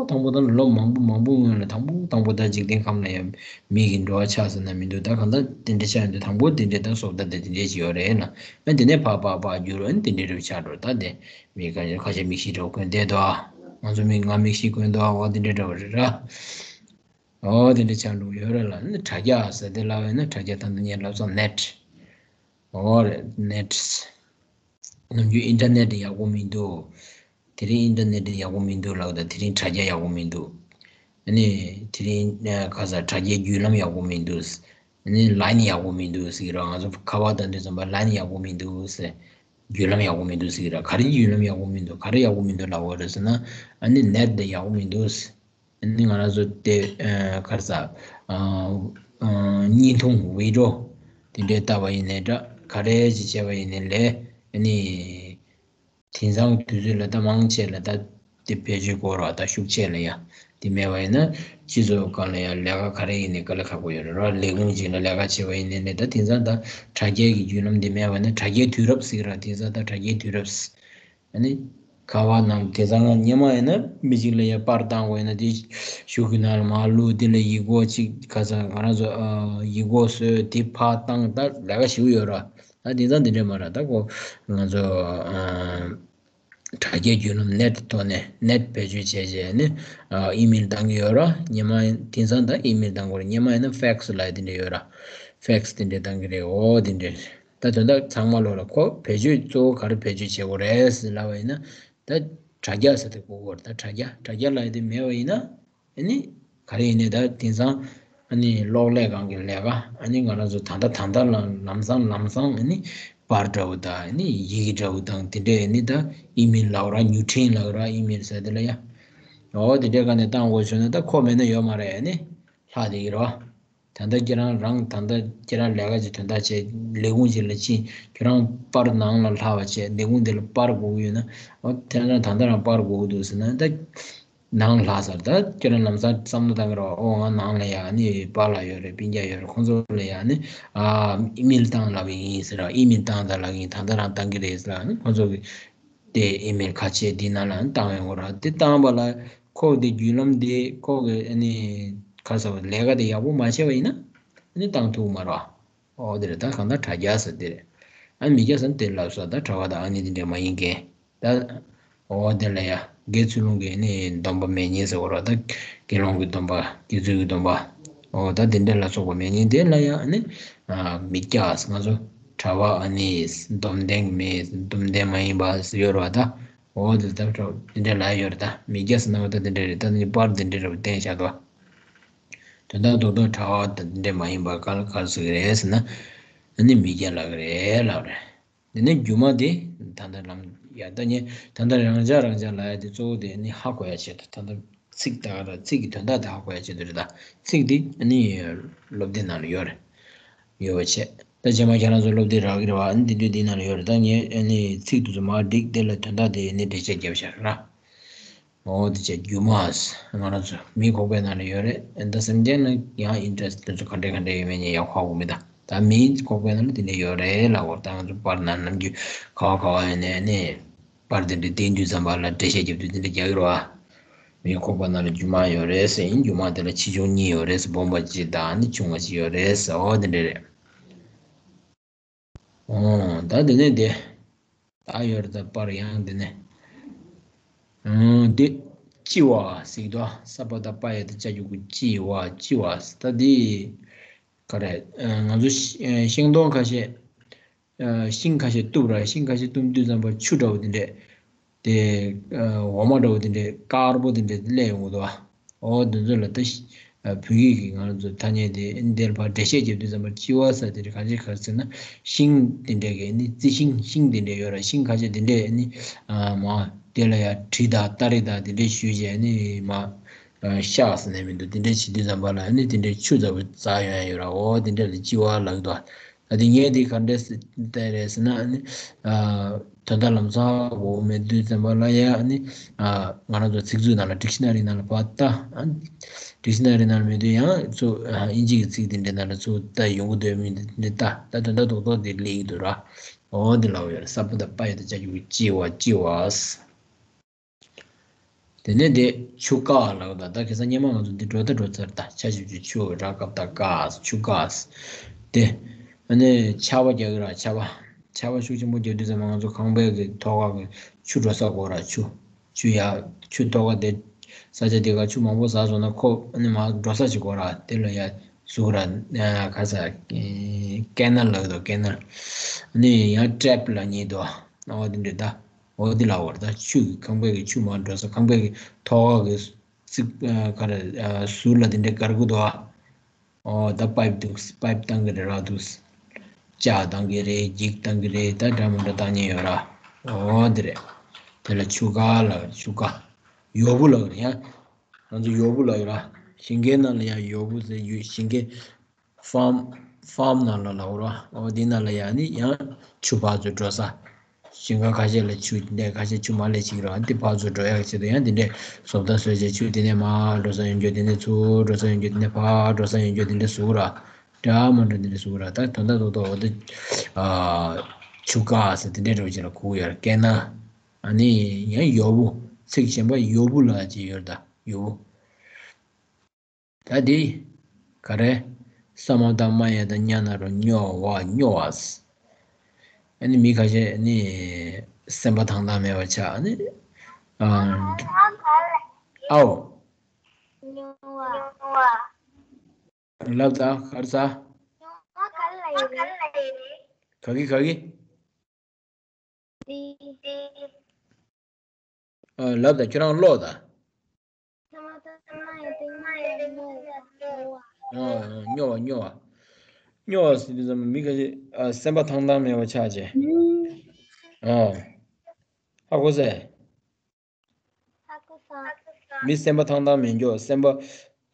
དང་པོ་ད་ལོ་མང་པོ་མང་པོ་སྔོན་ལ་དང་པོ་དང་པོ་ད་འཇིག་རྟེན་ཁམས་ལ་ཡང་མི་གི་འགྲོ་བ་ཆགས་ཟེར་ན་མི་འདུག་ད་གང་ད་དེ་འདྲ་ཆགས་ཡོང་དུས་དང་པོ་དེ་འདྲ་ད་བཟོ་ལྟ་དེ་དེ་འདྲ་ཞིག་ཡོད་རེད་ལ། ཨ་དེ་ནས་ཕར་ཕར་ཕར་བསྒྱུར་བ་ནི་དེ་འདྲའི་རེ་བ་ཆགས་འགྲོ། ད་དེ་མི་ཁ་ཤས་ཁ་ཤས་མིག་ཤེལ་འདྲ་བོ་གོན་བསྡད་འདུག་ང་ཚོ་མི་ང་མིག་ཤེལ་གོན་འདུག་འོ་དེ་འདྲ་འདྲ་བོ་རེད་ར། འོ་དེ་འདྲ་ཆགས་འགྲོ་ཡོད་རེད་ལ། ནི་དྲ་རྒྱ་ཟེར་དེ་ལབ་ཡོད་ན་དྲ་རྒྱ་ད་ལྟ་ངས་ལབ་སོང་ནེཊ། འོ་རེད་ནེཊ། ནམ་རྒྱུན་ཨིན་ཊར་ནེཊ་ཡག་པོ་མི་འདུག་དེ་རིང་ཨིན་ཊར་ནེཊ་ཡག་པོ་མི་འདུག་ལབ་དང་དེ་རིང་དྲ་རྒྱ་ཡག་པོ་མི་འདུག་ཨ་ནི་དེ་རིང་ཨ་ཁ་ས་དྲ་རྒྱའི་བརྒྱུད་ལམ་ཡག་པོ་མི་འདུག་ཨ་ནི་ལའིན་ཡག་པོ་མི་འདུག་ཟེར་གི་རེད། ང་ཚོ་ཁ་པར་དང་དུས་ཙམ་པ་ལའིན་ཡག་པོ་མི་འདུག་ཟེར། བརྒྱུད་ལམ་ཡག་པོ་མི་འདུག་ཟེར་གི་རེད། ག་རེ་བརྒྱུད་ལམ་ཡག་པོ་མི་འདུག་ག་རེ་ཡག་པོ་མི་འདུག་ལབ་པ་རེད་ཟེར་ན། ཨ་ནི་ནེཊ་དེ་ཡག་པོ་མི་འདུག་ཨ་ནི་ང་རང་ཚོ་དེ་ཨ་ག་རེ་ཟ། ཨ་ཨ་བརྙན་ཐུང་བི་ཌི་ཡོ་དེ་འདྲའི་ལྟ་བ་ཡིན་ནའི་འདྲ། ག་རེ་ཅིག་བྱས་པ་ཡིན་ནའི་ལས་ཨ་ནི་དེང་སང་དུས་ཚོད་ལ་ད་མང་ཆེ་ལ་ད་དེ་བེད་སྤྱོད་དགོས་ར། ད་ཤུགས་ཆེ་ལ་ཡ་དེ་མེད་པ་ཡིན་ན་སྤྱི་ཚོགས་སྒང་ལ་ཡ་ལས་ཀ་ག་རེ་ཡིན་ནའི་དཀའ་ལས་ཁག་པོ་ཡོད་རེད་ར། ལས་ཁུངས་ཅིག་ལ་ལས་ཀ་བྱས་པ་ཡིན་ནའི་ལས་ད་དེང་སང་ད་དྲ་རྒྱའི་གི་བརྒྱུད་ལམ་དེ་མེད་པ་ཡིན་ན་དྲ་རྒྱའི་དུས་རབས་ཟེར་གི་ར། དེང་སང་ད་དྲ་རྒྱའི་དུས་རབས། ཨ་ནི་ཁ་པར་ནང་དེང་སང་སྔ་མ་ཡིན་ན་མི་གཅིག་ལ་ཡ་པར་བཏང་དགོས་ཡིན་ན་དེ་གཞུག་གི་ནང་ལ་མར་བླུགས། དེ་ལ་ཡིག་སྐོགས་གཅིག་ག་ས་ང་རང་ཚོ་ཨ་ཡིག་སྐོགས་བཟོས་དེ་ཕར་བཏང་། ད་ལས་ཀ་ཞེ་པོ་ཡོད་ར། ད་དེང་སང་དེ་འདྲ་མ་རེད། ད་ཁོ་ང་ཚོ་ཨ་དྲ་རྒྱའི་བརྒྱུད་ལམ་ནེཊ་ཐོག་ནས་ནེཊ་བེད་སྤྱོད་བྱས་བྱས་ནས་ཨ་ཨི་མེལ་བཏང་གི་ཡོད་ར། སྔ་མ་ཡིན་དེང་སང་ད་ཨི་མེལ་བཏང་དགོས་རེད། སྔ་མ་ཡིན་ན་ཕེག་སི་ལབ་ཡ་དེ་འདྲ་ཡོད་ར། ཕེག་སི་དེ་འདྲ་བཏང་གི་རེད། འོ་དེ་འདྲ་རེད། ད་དོན་དག་ཚང་མ་ལོག་ལ་ཁོ་བེད་སྤྱོད་གཙོ་བོ་ག་རེ་བེད་སྤྱོད་བྱེད་དགོས་རེད་ཟེར་ལབ་པ་ཡིན་ན་ད་དྲ་རྒྱ་ཟེར་དེ་དགོས་ཀྱི་ཡོད་རེད། ད་དྲ་རྒྱ་དྲ་རྒྱ་ལབ་ཡ་དེ་མེད་པ་ཡིན་ན་ཨ་ནི་ག་རེ་ཡིན་ནའི་ད་དེང་སང་ཨ་ནི་གློག་ཀླད་སྒང་གི་ལས་ཀ་ཨ་ནི་ང་རང་ཚོ་ད་ལྟ་ད་ལྟ་ལ་ལམ་སང་ལམ་སང་ཨ་ནི་པར་འདྲ་བོ་དང་ཨ་ནི་ཡི་གེ་འདྲ་བོ་དང་དེ་འདྲས་ཨ་ནི་ད་ཨི་མེལ་ལབ་ར། ཉུ་ཕྲེང་ལབ་ར། ཨི་མེལ་ཟེར་དེ་ལ་ཡ། འོ་དེ་འདྲས་སྒང་ནས་བཏང་དགོས་བྱུང་ན་ད་ཁོ་མེད་ན་ཡོད་མ་རེད། ཨ་ནི་ལྷག་བསྡད་ཀྱི་རེད་བ། ད་ལྟ་ཁྱེད་རང་རང་ད་ལྟ་ཁྱེད་རང་ལས་ཀ་ཅིག་དོན་དག་བྱས་ལས་ཁུངས་ཅིག་ལ་ཕྱིན། ཁྱེད་རང་པར་ནང་ལ་ལྷག་པ་བྱས། ལས་ཁུངས་དེ་ལ་པར་དགོས་ཀྱི་ཡོད་ན། ཨོ་ཁྱེད་རང་ད་ལྟ་རང་པར་དགོས་ཀྱི་འདུག་ཟེར་ན་ད་ནང་ལྷག་ཚར། ད་ཁྱེད་རང་ལམ་སང་བསམ་བློ་བཏང་གི་རེད་བ། ཨོ་ང་ནང་ལ་ཡ་ནི་པཱ་ལགས་ཡོད་རེད། སྤུན་ཀྱག་ཡོད་རེད། ཁོང་ཚོ་ལ་ཡ་ནི་ཨ་ཨི་མེལ་བཏང་ལབ་ཀྱི་ཡིན་ཟེར་ར། ཨི་མེལ་བཏང་ད་ལབ་ཀྱི་ཡིན། ད་ལྟ་རང་བཏང་གི་རེད་ཟེར་ར། ཨ་ནི་ཁོང་ཚོ་གི་དེ་ཨི་མེལ་ཁ་ཆེ་འདི་ནང་ལ་བཏང་ཡོང་གི་རེད། དེ་བཏང་པ་ལ་ཁོ་དེ་བརྒྱུད་ལམ་དེ་ཁོ་གི་ཨ་ནི་ག་རེ་ཟེར་བ་ལས་ཀ་དེ་ཡག་པོ་མ་བྱས་པ་ཡིན་ན་ཨ་ནི་བཏང་ཐུབ་མ་རེད། ཨོ་དེ་རེད། ད་གང་ལྟར་དྲ་རྒྱ་ཟེར་དེ་རེད། ཨ་ནི་མི་སྐྱ་ཟེར་ན་དེ་ལབ་ས་ད་གྲྭ་པ་དང་ཨ་ནི་དེ་འདྲ་མ་ཡིན་མཁན་ད། ཨོ་དེ་ལ་ཡ་དགེ་ཚུལ་སློང་གི་ནི་སྡོམ་པ་མེད་མཁན་ཟེར་བ་རེད། ད་དགེ་སློང་གི་སྡོམ་པ། དགེ་ཚུལ་གྱི་སྡོམ་པ། ཨོ་ད་དེ་འདྲ་ལ་སོགས་པ་མེད་མཁན་དེ་ལ་ཡ་ཨ་ནི་ཨ་མི་སྐྱ་ཟེར། ང་ཚོ་གྲྭ་པ་ཨ་ནི་སྡོམ་ལྡན་མེད། སྡོམ་ལྡན་མ་ཡིན་པ་ཟེར་ཡོད་རེད་བ་ད། འོ་དེ་ལྟར་དེ་འདྲ་ལབ་ཡོད་རེད། ད་མི་སྐྱ་ཟེར་ན་འོ་ད་དེ་འདྲ་རེད། ད་ནི་པར་དེ་འདྲ་རེད་བ་བསྟན་བཞག་འདུག་དོན་དག་རྡོག་རྡོག་གྲྭ་པ་དེ་འདྲ་མ་ཡིན་པ་ག་ལ་ག་རེ་ཟེར་གི་རེད་ཟེར་ན། ཨ་ནི་མི་སྐྱ་ལབ་གི་རེད་ལབ་རེད། དེ་ནས་སྒྱུ་མ་དེ་ད་ལྟ་ལམ་ཡ་ད་ནི་ད་ལྟ་རང་འཇགས་རང་འཇགས་ལབ་ཡ་དེ་གཙོ་བོ་དེ་ནི་ཧ་གོ་ཡ་ཆེད་དུ། ད་ལྟ་ཚིག་ད་ག་ར་ཚིག་གི་དོན་དག་དེ་ཧ་གོ་ཡ་ཆེད་དུ་རེད། ད་ཚིག་དེ་ཨ་ནི་སློབ་དེབ་ནང་ལ་ཡོད་རེད། ཡོད་པ་བྱས། ད་རྗེས་མ་ཁྱེད་རང་ཚོ་སློབ་དེབ་རག་གི་རེད་བ། ཨ་ནི་དེ་དུས་འདི་ནང་ལ་ཡོད་རེད། ད་ངས་ཨ་ནི་ཚིག་དེ་ཚོ་མར་བསྒྲིགས། དེ་ལ་དོན་དག་དེ་ཨ་ནི་འགྲེལ་བཤད་རྒྱབ་བཞག་ར། འོ་དེ་བྱས་སྒྱུ་མ་ཟེར་ང་རང་ཚོ་མིའི་ཁོག་པའི་ནང་ལ་ཡོད་རེད། ཨ་ནི་ད་སེམས་ཅན་ལ་ཡང་ཨིན་ཊི་རེ་སི་ཊི་དེ་ཚོ་ག་འདྲས་ག་འདྲས་ཡོད་མེད་ངས་ཡང་ཧ་གོ་མེད། ད་ད་མིའི་ཁོག་པའི་ནང་ལ་དེ་འདྲས་ཡོད་རེད་ལབ་གོ། ད་ང་ཚོ་པར་ནང་ནམ་རྒྱུན་ག་བ་ག་བ་ཡོད་ནའི་ཨ་ནི། པར་དེ་འདྲ་བསྟན་དུས་ཙམ་པ་ལ་འགྲེལ་བཤད་རྒྱབ་དུས་དེ་འདྲ་རྒྱག་གི་རེད་བ། མིའི་ཁོག་པ་ནང་ལ་རྒྱུ་མ་ཡོད་རེད་ཟེར། ཡིན་རྒྱུ་མ་དེ་ལ་ཆེ་ཆུང་གཉིས་ཡོད་རེད་ཟེར། སྦོམ་པ་གཅིག་དང་ནི་ཆུང་བ་གཅིག་ཡོད་རེད་ཟེར། འོ་དེ་འདྲ་རེད། འོ་ད་དེ་ནས་དེ་ད་ཡོད་རེད། ད་པར་ཡང་དེ་ནས་འོ་དེ་ལྕི་བ་ཟེར་གྱི་འདུག་ས་པ་ད་པ་ཡ་དེ་ལྕ་གི་གུ་ལྕི་བ་ལྕི་བ་ཟེར། ད་དེ་ག་རེ་ང་ཚོ་ཤིང་སྡོང་ཁ་ཤས། ཤིང་ཁ་ཤས་གཏུབ་ར། ཤིང་ཁ་ཤས་གཏུབ་དུས་ཙམ་པ་ཆུ་འདྲ་བོ་དེ་འདྲས་ དེ་འོ་མ་འདྲ་བོ་དེ་འདྲའི་དཀར་པོ་དེ་འདྲའི་སླེབས་ཡོང་གི་འདུག་བ། འོ་དེ་ཚོ་ལ་ད་བོད་ཡིག་གི་ང་རང་ཚོ་ཐ་སྙད་དེ་འདིར་ཕར་འགྲེལ་བཤད་རྒྱབ་དུས་ཙམ་པ་ལྕི་བ་ཟེར་དེ་རེད། གང་ཅི་ག་རེ་ཟེར་ན། ཤིང་དེ་འདྲས་ཀྱི་ནི་རྩི་ཤིང་ཤིང་དེ་འདྲས་ཡོད་ར། ཤིང་ཁ་ཤས་དེ་འདྲས་ནི་མ་དེ་ལ་ཡ་གྲི་དང་སྟ་རེ་དང་དེ་འདྲས་གཞུས་བྱས་ནི་མ་ཤག་ཟེར་ནས་མི་འདུག་དེ་འདྲས་བྱེད་དུས་ཙམ་པ་ལ་ནི་དེ་འདྲས་ཆུ་ཚ་བོ་འཛག་ཡོང་ཡ་ཡོད་ར། འོ་དེ་འདྲས་ལ་ལྕི་བ་ལབ་འདུག་ད་དེ་ངས་དེ་ག་འདྲས་བལྟས་རེད་ཟེར་ན་ནི། དོན་དག་ལམ་སང་འོ་མེད་དུས་ཙམ་པ་ལ་ཡ་ནི། ང་རང་ཚོ་ཚིག་མཛོད་ནང་ལ་ཌིག་ཤི་ན་རི་ནང་ལ་ཕར་ལྟ། ཌིག་ཤི་ན་རི་ནང་ལ་མེད་དུས་ཡང་ཚུར་ཨིན་ཇི་གི་ཚིག་དེ་འདྲའི་ནང་ལ་ཚུར་ལྟ་ཡོང་གི་འདུག་མི་འདི་ལྟ་ད་དོན་དག་རྡོག་རྡོག་དེ་སླེབས་ཀྱི་འདུག་ར། འོ་འདི་ལབ་ཡོད་རེད། ས་བུ་དང་པ་ཡ་དང་ཅ་ཅུ་གུ་ལྕི་བ་ལྕི་བ། དེ་ནས་དེ་ཆུ་ཀ་ལབ་ད་ད་ཁ་སང་སྔོན་མ་ང་ཚོ་འདི་འགྲོ་ད་འགྲོ་ཚར། ད་ཆ་ཞབས་ཀྱུ་ཆུ་ར་ཀ་བཏགས་ཀ་ཆུ་ཀ། དེ་ཨ་ནི་ཆར་པ་རྒྱག་གི་ར། ཆར་པ་ཆར་པ་ཤུགས་ཆེན་པོ་རྒྱག་དུས་ཙམ་པ་ང་ཚོ་ཁང་པའི་གི་ཐོག་ཁ་གི་ཆུ་འགྲོ་ས་དགོས་ར། ཆུ་ཆུ་ཡ་ཆུ་ཐོག་ཁ་དེ་ས་ཆ་དེ་ག་ཆུ་མང་པོ་ཟགས་སོང་ན་ཁོ་ཨ་ནི་མར་འགྲོ་ས་ཞིག་དགོས་ར། དེ་ལ་ཡ་ཟུག་ར་ག་ས་ཀེ་ནལ་ལབ་དོ། ཀེ་ནལ་ཨ་ནི་ཡང་ཊེབ་ལབ་ཉེ་དོ། ཨོ་དེ་འདྲ་ད། འོ་འདི་ལ་འོར་ད་ཆུ་གི་ཁང་པའི་གི་ཆུ་མར་འགྲོ་ས། ཁང་པའི་གི་ཐོག་ཁ་གི་རྩིག་ཁ་ར་ཟུར་ལ་དེ་འདྲ་དཀར་གུ་འདུག་ཨ། འོ་ད་པའིབ་འདུག་པའིབ་བཏང་གི་རེད་ར་འདུག་ལྕགས་བཏང་གི་རེད། འགྱིག་བཏང་གི་རེད། ད་འདྲ་མི་འདྲ་བཏང་མཁན་ཡོད་ར། འོ་འདི་རེད། དེ་ལ་ཆུ་ཀ་ལ་ཆུ་ཀ་ཡོ་བུ་ལ་རེད་ཡ། ང་ཚོ་ཡོ་བུ་ལ་ཡོད་ར། ཞིང་ཁའི་ནང་ལ་ཡ་ཡོ་བུ་ཟེར་ཡོད། ཞིང་ཁའི་ཧྥམ་ཧྥམ་ནང་ལ་ལབ་ར། འོ་དེ་ནང་ལ་ཡ་ནི་ཡང་ཆུ་ཕར་ཚུར་འགྲོ་ས། ཞིང་ཁ་ཁ་ཤས་ལ་ཆུ་འདི་ཁ་ཤས་ཆུ་མར་ལས་ཅིག་ར། འདི་ཕར་ཚུར་འགྲོ་ཡག་ཆེད་དུ་ཡང་འདི་འདྲས་བཟོ་ལྟ་བཟོས་བྱས་ཆུ་དེ་ནས་མར་འགྲོ་ས་ཡོང་རྒྱུ། དེ་ནས་ཚུར་འགྲོ་ས་ཡོང་རྒྱུ། དེ་ནས་ཕར་འགྲོ་ས་ཡོང་རྒྱུ། དེ་འདྲས་བཟོ་ར། འདྲ་མ་འདྲ་དེ་འདྲས་བཟོ་ར། ད་དོན་དག་ཏོག་ཏོག་འོ་དེ་ཆུ་ཀ་ཟེར་དེ་འདྲས་འགྲོ་བྱས་ལ་གུག་ཡོད་ར། ཀེ་ན་ཨ་ནི་ཡང་ཡོ་བུ། ཚིག་གཞན་པ་ཡོ་བུ་ལ་ཅིག་ཡོད་ར། ད་ཡོ་བུ། ད་འདི་ག་རེ། ས་མ་བཏགས་སྨ་ཡ་བཏགས་སྨྱ་ན་རོ། སྨྱོ་བ་སྨྱོ་བ། ཨ་ནི་མི་ཁ་ཤས་ནི་སེམས་པ་ཐང་ཐང་མེད་པ་ཆགས་ནི། ཨ་ཨའོ། ལབ་ད་ག་རེ་ཟ། ག་གི་ག་གི། ཨ། ལབ་དང་ཁྱོད་རང་ཀློག་དང་། ཨ། སྨྱོ་བ་སྨྱོ་བ། སྨྱོ་བ་ཟེར་དུས་ཙམ་མི་ཁ་ཤས་ཨ་སེམས་པ་ཐང་ཐང་མེད་པ་ཆགས་བྱས། ཨ། ཧ་གོ་སོང་། མི་སེམས་པ་ཐང་ཐང་མེད་མགྱོགས། སེམས་པ་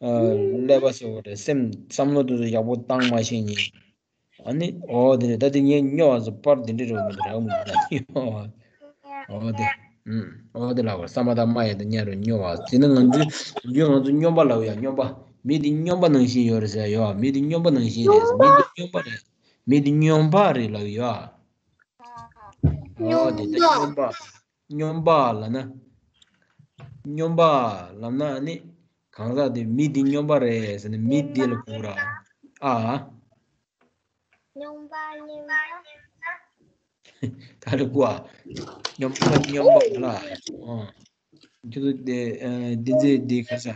ཨ་ཀླད་པ་ཟེར་བ་རེད། སེམས་བསམ་བློ་དེ་ཚོ་ཡག་པོ་བཏང་མ་ཤེས་མཁན། ཨ་ནི་འོ་དེ་རེད། ད་དེ་ངས་སྨྱོ་བ་ཟེར་པར་དེ་འདྲ་རེད་མི་འདུག་རག་མི་འདུག་ད་སྨྱོ་བ། འོ་དེ། ཨུམ། འོ་དེ་ལབ་པ། ས་མ་བཏགས་སྨ་ཡ་བཏགས་སྨྱ་རོ། སྨྱོ་བ་ཟེར་ན་ང་ཚོའི་ཡུལ་ང་ཚོ་སྨྱོན་པ་ལབ་ཡ། སྨྱོན་པ། མི་དེ་སྨྱོན་པ་ནང་བཞིན་ཡོད་རེད་ཟེར་ཡ་ཡོད། མི་དེ་སྨྱོན་པ་ནང་བཞིན་རེད། མི་དེ་སྨྱོན་པ་རེད། མི་དེ་སྨྱོན་པ་རེད་ལབ་ཡ། འོ་དེ་ད་སྨྱོན་པ། སྨྱོན་པ་ལབ་ན། སྨྱོན་པ་ལབ་ན་ནི་གང་ཟག་དེ་མི་འདི་སྨྱོན་པ་རེད་ཟེར་ནས་མི་འདི་ལ་གོ་ར། ཨ། སྨྱོན་པ་སྨྱོན་པ། ད་ལ་གོ་ཨ། སྨྱོན་པ་སྨྱོན་པ་ལ། ཨ། ཁྱོད་ཚོ་དེ་ཨ་འདི་ཚེ་འདི་ག་ས།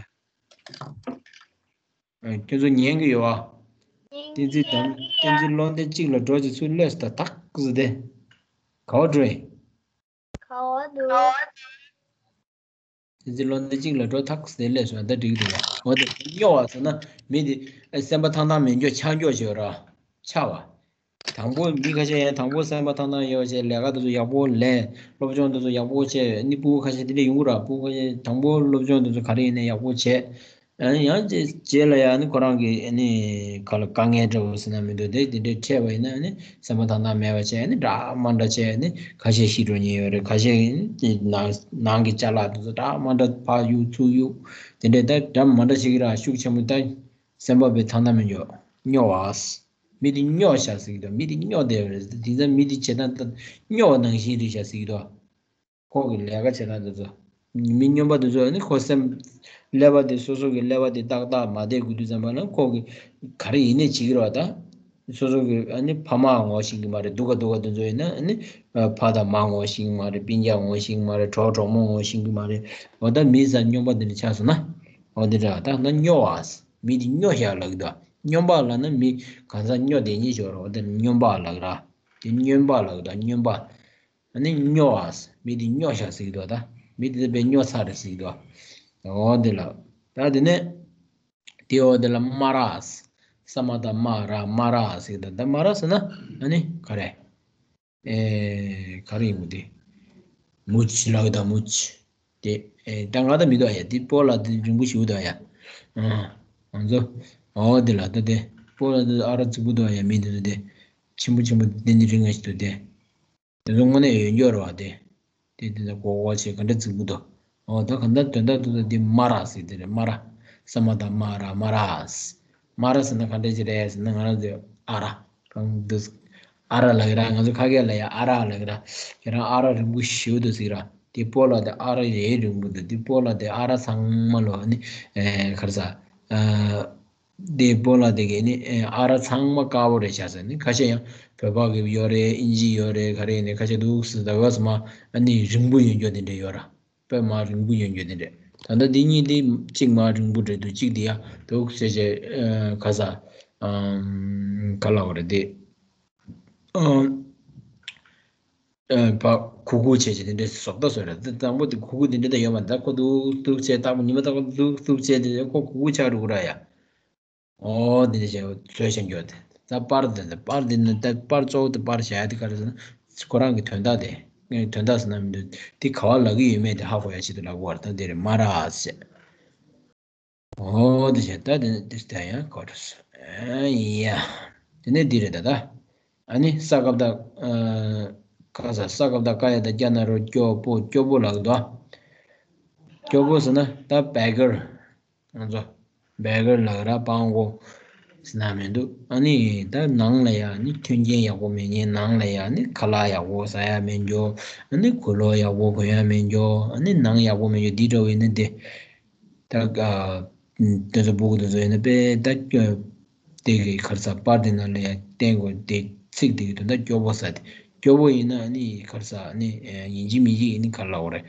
ཨ། ཁྱོད་ཚོ་ཉན་གི་ཡོད་ཨ། བསྟན་འཛིན་དང་བསྟན་འཛིན་བློ་ལྡན་གཅིག་ལ་འགྲོ་ཅིག་ཚུར་སླེབས་སོང་ད་ཐག་ཟེར་ཏེ། ག་བ་འགྲོ་ཡིན། ག་བ་འདུག་བསྟན་འཛིན་བློ་ལྡན་གཅིག་ལ་འགྲོ་ཐག་ཟེར་སླེབས་སོང་། ད་འགྲིག་འདུག་ཡ། འོ་དེ་སྨྱོ་བ་ཟེར་ན་མི་དེ་སེམས་པ་ཐང་ཐང་མེད་མགྱོགས་ཆགས་མགྱོགས་བྱེད་ར། ཆགས་པ། དང་པོ་མི་ཁ་ཤས་ཡང་དང་པོ་སེམས་པ་ཐང་ཐང་ཡོད་བྱས། ལས་ཀ་དེ་ཚོ་ཡག་པོ་ལས། སློབ་སྦྱོང་དེ་ཚོ་ཡག་པོ་བྱས། ཨ་ནི་ཕྲུ་གུ་ཁ་ཤས་དེ་འདྲ་ཡོང་གི་ར། ཕྲུ་གུ་ཁ་ཤས་དང་པོ་སློབ་སྦྱོང་དེ་ཚོ་ག་རེ་ཡིན་ནའི་ཡག་པོ་བྱས། ཨ་ནི་ཡང་རྗེས་རྗེས་ལ་ཡང་ནི་ཁོ་རང་གི་ཨ་ནི་ག་ལ་དཀའ་ངལ་འདྲ་བོ་ཟེར་ན་མི་འདུག་དེ་དེ་འདྲའི་འཕྲད་པ་ཡིན་ན་ཨ་ནི་སེམས་པ་ཐང་ཐང་མེད་པ་བྱས། ཨ་ནི་འདྲ་མ་འདྲ་བྱས། ཨ་ནི་ཁ་ཤས་ཤི་འགྲོ་མཁན་ཡོད་རེད། ཁ་ཤས་ནང་ནང་གི་ཅ་ལག་དེ་ཚོ་འདྲ་མ་འདྲ་ཕར་གཡུག་ཚུར་གཡུག་དེ་འདྲའི་ད་འདྲ་མ་འདྲ་བྱེད་ཀྱི་ར། ཤུགས་ཆེན་པོ་ད་སེམས་པ་བས་ཐང་ཐང་མི་འགྱོ། སྨྱོ་བ། མི་དེ་སྨྱོ་བཞག་ཟེར་གྱི་འདུག་མི་དེ་སྨྱོ་བསྡད་པ་རེད། དེང་སང་མི་དེ་བྱེད་སྟངས་ད་སྨྱོ་བ་ནང་བཞིན་རེད་བཞག་ཟེར་གྱི་འདུག་ཁོ་གི་ལས་ཀ་བྱེད་སྟངས་དེ་ཚོ། མི་སྨྱོན་པ་དེ་ཚོ་ནི་ཁོ་སེམས། ཀླད་པ་དེ་སོ་སོ་གི་ཀླད་པ་དེ་ཏག་ཏག་མ་བསྡད་དགོས་དུས་ཙམ་པ་ལ་ཁོ་གི་ག་རེ་ཡིན་ནའི་བྱེད་ཀྱི་རེད་བ་ད། སོ་སོ་གི་ཨ་ནི་ཕ་མ་ངོ་ཤེས་ཀྱི་མ་རེད། སྡུག་ག་སྡུག་ག་དེ་ཚོ་ཡིན་ན་ཨ་ནི་ཕ་དང་མ་ངོ་ཤེས་ཀྱི་མ་རེད། སྤུན་ཀྱག་ངོ་ཤེས་ཀྱི་མ་རེད། གྲོགས་གྲོགས་མོ་ངོ་ཤེས་ཀྱི་མ་རེད། འོ་ད་མི་ས་སྨྱོན་པ་དེ་འདྲ་ཆགས་སོང་ན། འོ་དེ་འདྲ་ད་ན་སྨྱོ་བ། མི་དེ་སྨྱོ་བཞག་ལབ་ཀྱི་འདུག་སྨྱོན་པ་ལབ་ན་མི་གང་ཟག་སྨྱོ་བསྡད་མཁན་ཞིག་རེད། འོ་དེ་སྨྱོན་པ་ལབ་ཀྱི་ར། དེ་སྨྱོན་པ་ལབ་ཀྱི་འདུག་སྨྱོན་པ། ཨ་ནི་སྨྱོ་བ། མི་དེ་སྨྱོ་བཞག་ཟེར་གྱི་འདུག་ད། མི་དེ་དཔེ་སྨྱོ་ཚར་རེད་ཟེར་གྱི་འདུག་འོ་དེ་ལ། ད་དེ་ནས། དེ་འོ་དེ་ལ་སྨ་ར། ས་མ་བཏགས་སྨ་ར་སྨ་ར་ཟེར་གྱི་འདུག་ད་སྨ་ར་ཟེར་ན་ཨ་ནི་ག་རེ། ཨེ། ག་རེ་ཡིན་དགོས་དེ། མུ་ཆི་ལགས་ད་མུ་ཆི། དེ། ཨེ། ད་ང་ད་མི་འདུག་ཨ་ཡ། དེ་སྤོ་ལགས་དེ་རིང་པོ་ཞིག་འདུག་ཨ་ཡ། ཨ། ང་ཚོ། འོ་དེ་ལ་ད་དེ། སྤོ་ལགས་དེ་ཨ་ར་རྫིག་པོ་འདུག་ཨ་ཡ། མི་དེ་ཚོ་དེ། ཆེན་པོ་ཆེན་པོ་དེ་འདི་རིང་ང་ཞིག་འདུག་དེ། དེ་ཚོ་དངོས་གནས་ཡོད་འགྱོ་ར་བ་དེ། དེ་དེ་ཚོ་གོ་གོ་བྱེད་ག་འདྲ་རྫིག་པོ་འདུག་འོ་ད་ག་འདྲ་དོན་དག་ཏུ་ད་དེ་སྨ་ར་ཟེར་དེ་རེད། སྨ་ར། ས་མ་བཏགས་སྨ་ར་སྨ་ར། སྨ་ར་ཟེར་ན་ག་འདྲ་ཅིག་རེད་ཟེར་ན་ང་རང་ཚོས་ཨ་ར། གང་འདུག་ཨ་ར་ལབ་ཀྱི་ར། ང་ཚོ་ཁ་སྐད་ལ་ཡ་ཨ་ར་ལབ་ཀྱི་ར། ཁྱེད་རང་ཨ་ར་རིང་པོ་ཞེ་པོ་འདུག་ཟེར་གྱི་ར། དེ་སྤོ་ལགས་དེ་ཨ་ར་ཡེ་རིང་པོ་འདུག་དེ་སྤོ་ལགས་དེ་ཨ་ར་ཚང་མ་ལོ་ནི། ཨེ། ག་རེ་ཟ། ཨ། དེ་སྤོ་ལགས་དེ་གས་ནི། ཨེ། ཨ་ར་ཚང་མ་དཀར་པོ་རེད་བཞག་ཟེར་ནི། ཁ་ཤས་ཡང་བོད་པ་གི་ཡོད་རེད། ཨིན་ཇི་ཡོད་རེད། ག་རེ་ནི་ཁ་ཤས་འདུག་ཟེར། ཟླ་བ་ཚང་མ་ཨ་ནི་རིང་པོ་ཡོད་འགྱོ་དེ་འདྲ་ཡོད་ར། དཔེ་མ་རིང་པོ་ཡོད་འགྱོ་དེ་འདྲ། ད་ལྟ་འདི་གཉིས་དེ་གཅིག་མ་རིང་པོ་འདྲ་འདུག་གཅིག་དེ་ཡ་འདུག་ཟེར་བྱས། ཨ། ག་ས། ཨམ། ག་ལབ་དགོས་རེད་དེ། ཨ། ཨ། ཕ། གུག་གུག་བྱས་བྱས་དེ་འདྲ་བཟོ་ལྟ་བཟོ་རེད། དེ་དང་པོ་དེ་གུག་གུག་དེ་འདྲ་ད་ཡོད་མ་རེད། ད་ཁོ་འདུག་འདུག་བྱས་བཏང་པ་ཉི་མ་ད་ཁོ་འདུག་འདུག་བྱས་དེ་ཁོ་གུག་གུག་ཆགས་འགྲོ་གི་ར་ཡ། འོ་དེ་འདྲ་བྱས་བཟོས་བྱས་འགྱོ་དེ། ད་པར་དེ་འདྲ། པར་དེ་ནི་ད་པར་གཙོ་བོ་དེ་པར་བྱ་ཡ་དེ་ག་རེ་ཟེར་ན། ཁོ་རང་གི་དོན་དག་དེ། དོན་དག་ཟེར་ན་མི་འདུག་དེ་ག་བ་ལབ་ཀྱི་ཡོད་མེད་དེ་ཧ་གོ་ཡ་ཆེད་དུ་ལབ་དགོས་པ་རེད། ད་དེ་རེད། སྨ་ར་ཟེར། འོ་དེ་བྱས་ད་དེ་ནི་དེ་ལྟ་ཡང་གོ་ཐུབ་སོང་། ཨ་ཡ། དེ་ནས་འདི་རེད་ད་ད། ཨ་ནི་ས་ཀ་བཏགས། ཨ། ག་ས། ས་ཀ་བཏགས་སྐ་ཡ་བཏགས་སྐྱ་ན་རོ་སྐྱོ་པོ། སྐྱོ་པོ་ལབ་འདུག་སྐྱོ་པོ་ཟེར་ན་ད་བེ་གར། ང་ཚོ་བེ་གར་ལབ་ར། སྤྲང་པོ་ཟེར་ན་མི་འདུག་ཨ་ནི་ད་ནང་ལ་ཡ་ནི་མཐུན་རྐྱེན་ཡག་པོ་མེད་མཁན། ནང་ལ་ཡ་ནི་ཁ་ལག་ཡག་པོ་ཟ་ཡ་མེད་འགྱོ། ཨ་ནི་གོས་ལོག་ཡག་པོ་གོན་ཡ་མེད་འགྱོ། ཨ་ནི་ནང་ཡག་པོ་མེད་འགྱོ། འདི་འདྲ་བོ་ཡིན་ན་དེ། ད་ག་དེ་ཚོ་སྤུ་གུ་དེ་ཚོ་ཡིན་ན་དཔེ་ད་སྐྱོ། དེ་གི་ག་རེ་ཟ། པར་དེ་ནང་ལ་ཡ་བསྟན་དགོས། དེ་ཚིག་དེ་གི་དོན་དག་སྐྱོ་པོ་ཟེར་དེ། སྐྱོ་པོ་ཡིན་ན་ནི་ག་རེ་ཟ་ནི། ཡིན་གཅིག་མིན་གཅིག་ཡིན་ནི་ག་རེ་ལབ་དགོས་རེད།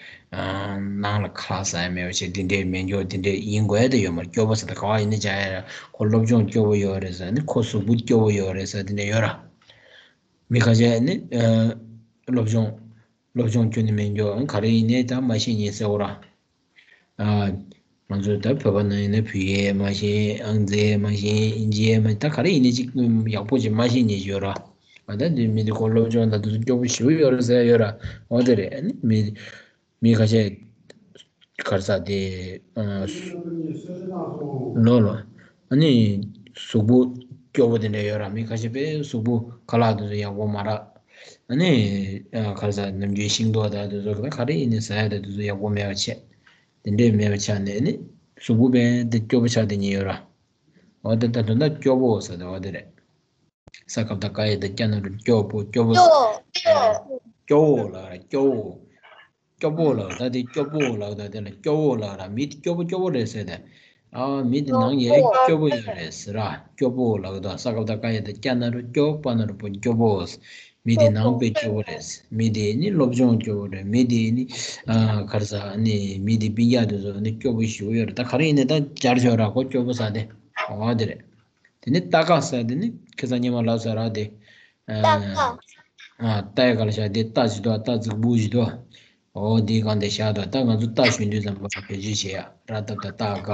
ནང་ལ་ཁ་ལག་ཟ་ཡ་མེད་པ་བྱས། དེ་འདྲས་མེད་འགྱོ། དེ་འདྲས་ཡིན་དགོས་ཡ་དེ་ཡོད་མ་རེད། སྐྱོ་པོ་ཟེར་དེ་ག་བ་ཡིན་ན་བྱ་ཡ་ར། ཁོ་སློབ་སྦྱོང་སྐྱོ་པོ་ཡོད་རེད་ཟེར་ནི། ཁོ་གཟུགས་པོ་སྐྱོ་པོ་ཡོད་རེད་ཟེར་དེ་འདྲས་ཡོད་ར། མི་ཁ་ཤས་ནི། ཨ། སློབ་སྦྱོང་། སློབ་སྦྱོང་ཁྱོན་ནས་མེད་འགྱོ། ག་རེ་ཡིན་ནའི་ད་མ་ཤེས་མཁན་ཟེར་དགོས་ར། ཨ། ང་ཚོ་ད་བོད་པ་ནང་ཡིན་ན་བོད་ཡིག་མ་ཤེས། ཨང་རྩིས་མ་ཤེས། ཨིན་ཇི་མ། ད་ག་རེ་ཡིན་ནའི་ཅིག་ཡག་པོ་ཅིག་མ་ཤེས་མཁན་ཅིག་ཡོད་ར། ཨ། ད་འདི་མི་འདི་ཁོ་སློབ་སྦྱོང་ད་དུང་སྐྱོ་པོ་ཞེ་པོ་ཡོད་རེད་ཟེར་ཡ་ཡོད་ར། འོ་དེ་རེད། ཨ་ནི་མི། མི་ཁ་ཤས་ག་རེ་ཟ་དེ། ཨ། ལོ་ལོ། ཨ་ནི་གཟུགས་པོ་སྐྱོ་པོ་དེ་འདྲ་ཡོད་ར། མི་ཁ་ཤས་དཔེ་གཟུགས་པོ་ཁ་ལག་དེ་ཚོ་ཡག་པོ་མ་རག་ཨ་ནི། ཨ། ག་རེ་ཟ། ནམ་རྒྱུན་ཤིང་ཏོག་དང་དེ་ཚོ་ག་རེ་ཡིན་ནའི་ཟ་ཡ་དང་དེ་ཚོ་ཡག་པོ་མེད་པ་བྱས། དེ་འདྲས་མེད་པ་ཆགས་ནས་ནི་གཟུགས་པོ་དཔེ་དེ་སྐྱོ་པོ་ཆགས་དེ་ཉིད་ཡོད་ར། འོ་དེ་ད་དོན་དག་སྐྱོ་པོ་ཟེར་དེ་འོ་དེ་རེད། ས་ཀ་བཏགས་སྐ་ཡ་བཏགས་སྐྱ་ན་རོ་སྐྱོ་པོ། སྐྱོ་པོ། སྐྱོ། སྐྱོ་བོ་ལབ་ར། སྐྱོ་བོ། སྐྱོ་པོ་ལབ། ད་དེ་སྐྱོ་པོ་ལབ། ད་དེ་ལ་སྐྱོ་བོ་ལབ་ར། མི་དེ་སྐྱོ་པོ་སྐྱོ་པོ་རེད་ཟེར་ཏེ། ཨ། མི་དེ་ནང་ཡ་སྐྱོ་པོ་ཡོད་རེད་ཟེར་ར། སྐྱོ་པོ་ལབ། ད་ས་ཀ་བཏགས་སྐ་ཡ་བཏགས་སྐྱ་ན་རོ་སྐྱོ། པ་ན་རོ་པོ། སྐྱོ་པོ། མི་དེ་ནང་དཔེ་སྐྱོ་པོ་རེད། མི་དེ་ནི་སློབ་སྦྱོང་སྐྱོ་པོ་རེད། མི་དེ་ནི། ཨ། ག་རེ་ཟ་ནི། མི་དེ་སྤུན་ཀྱག་དེ་ཚོ་ནི་སྐྱོ་པོ་ཞེ་པོ་ཡོད་རེད། ད་ག་རེ་ཡིན་ནའི་ད་སྦྱར་ཆོག་ར། ཁོ་སྐྱོ་པོ་ཟེར་དེ། འོ་དེ་རེད། དེ་ནི་ཏ་ཀ་ཟེར་དེ་ནི་ཁ་སང་སྔོན་མ་ལབ་ཚར་ར་དེ། ཨ། ཏ་ཀ། ཨ། ཏ་ཡ་ག་ལ་བཞག་དེ་ཏ་ཞིག་འདུག་ཏ་རྫིག་པོ་ཞིག་འདུག་འོ་དེའི་སྒང་དེ་བཞག་འདུག་ད་ང་ཚོ་ཏ་ཞུ་དུས་ཙམ་པ་བེད་སྤྱོད་བྱེད་ཡ། ར་ཏ་བཏགས་ཏ་ཀ།